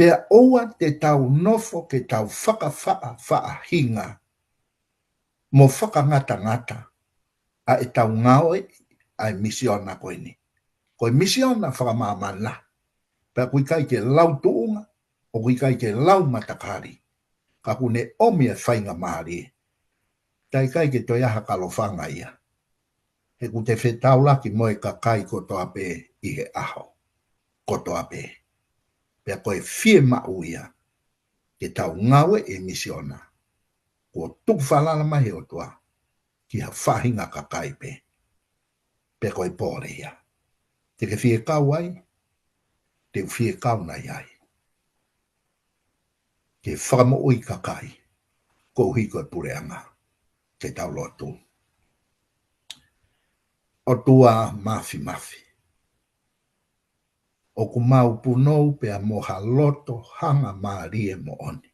Pea ʻoua te tau nofo ke tau fakafaʻafaʻahinga mo fakangatangata ʻa ʻetau ngāue ʻa e misiona ko eni. Ko e misiona fakamāmani lahi. Pea ʻoku ʻikai ke lau tuʻunga, ʻoku ʻikai ke lau matakali. Ka ʻoku ne ʻomi e faingamālie. Taʻe ʻikai ke toe ʻi ai ha kalofanga ia. He ʻoku te fetaulaki mo e kakai kotoa pē ʻi he ʻaho kotoa pē. Pea ko e fiemaʻu ia ke tau ngāue e misiona. Kuo tuku falala mai he ʻOtua ki ha faʻahinga kakai pē. Pea ko e pole ia. Te ke fie kau ai, te u fie kau nai ai. Ke fakamoʻui kakai, koeʻuhi ko e puleʻanga, ke tau lotu. ʻOtua mafimafi. ʻOku mau punou pea mo ha loto hangamālie moʻoni.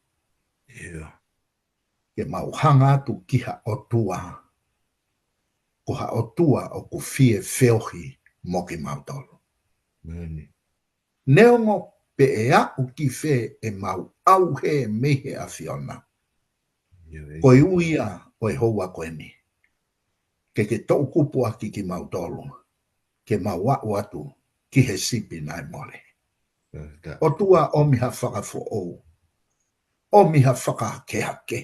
ʻIo. Ke mau hanga atu ki ha ʻOtua. Ko ha ʻOtua ʻoku fie feohi mo kimautolu. Neongo pe ʻe aʻu ki fē ʻemau ʻauhē mei he ʻAfiona. Ko e ui ia ʻo e houa ko eni. Ke ke toʻukupu ʻaki kimautolu. Ke mau aʻu atu ki he sipi naʻe mole. ʻOtua ʻomi ha fakafoʻou. ʻOmi ha fakahakehake.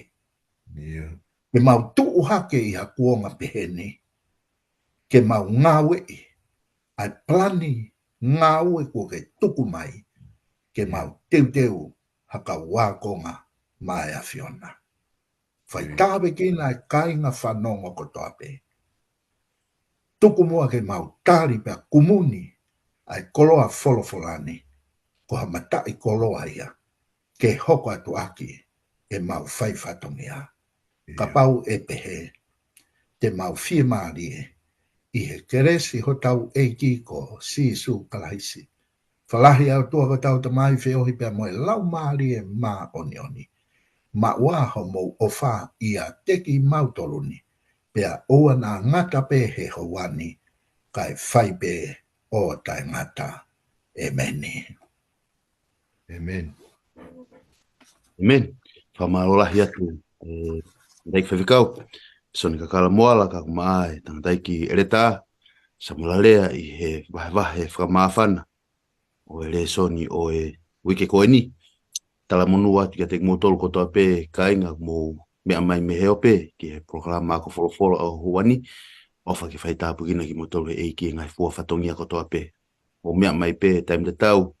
Ke mau tuʻu hake ʻi ha kuonga pehē ni. Ke mau ngāueʻi ʻa e palani ngāue kuo ke tuku mai, ke mau teuteu ha kau ākonga maʻa e ʻAfiona. Fai tāvekina e kāinga fanongo kotoa pē. Tuku muʻa ke mau tali pea kumuni ʻa e koloa folofola ni, ko ha mataʻi koloa ia, ke hoko atu ʻaki ʻemau fai fatongia. Kapau ʻe pehē, te mau fiemālie ʻi he kelesi hotau ʻEiki ko Sīsū Kalaisi. Falahi ʻa e ʻOtua ko hotau Tamai, feohi pea mo e Laumālie Māʻoniʻoni. Maʻu ā homou ʻofa ʻiate kimautolu ni. Pea ʻoua naʻa ngata pē he houa ni, kae fai pē ʻo taʻengata. ʻEmeni. ʻEmeni. ʻEmeni. Fakamālō lahi atu, ʻe, tangataʻeiki faifekau Soni Kakala Moala, kae ʻumaʻā e tangataʻeiki ʻeletā Samuela Lalea ʻi he vahevahe fakamāfana ʻo e lēsoni ʻo e uike ko eni. Talamonū atu kiate kimoutolu kotoa pē kāinga mou meʻa mai mei he ope ki he polokalama ako folofola ʻo e houa ni. ʻOfa ke faitāpuekina kimoutolu ʻe he ʻEiki he ngaahi fua fatongia kotoa pē. Mou meʻa mai pē taimi tatau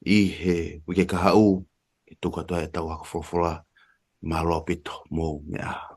ʻi he uike kahaʻu ke tuku atu ai ʻetau ako folofola. Mālō ʻaupito, mou meʻa ā.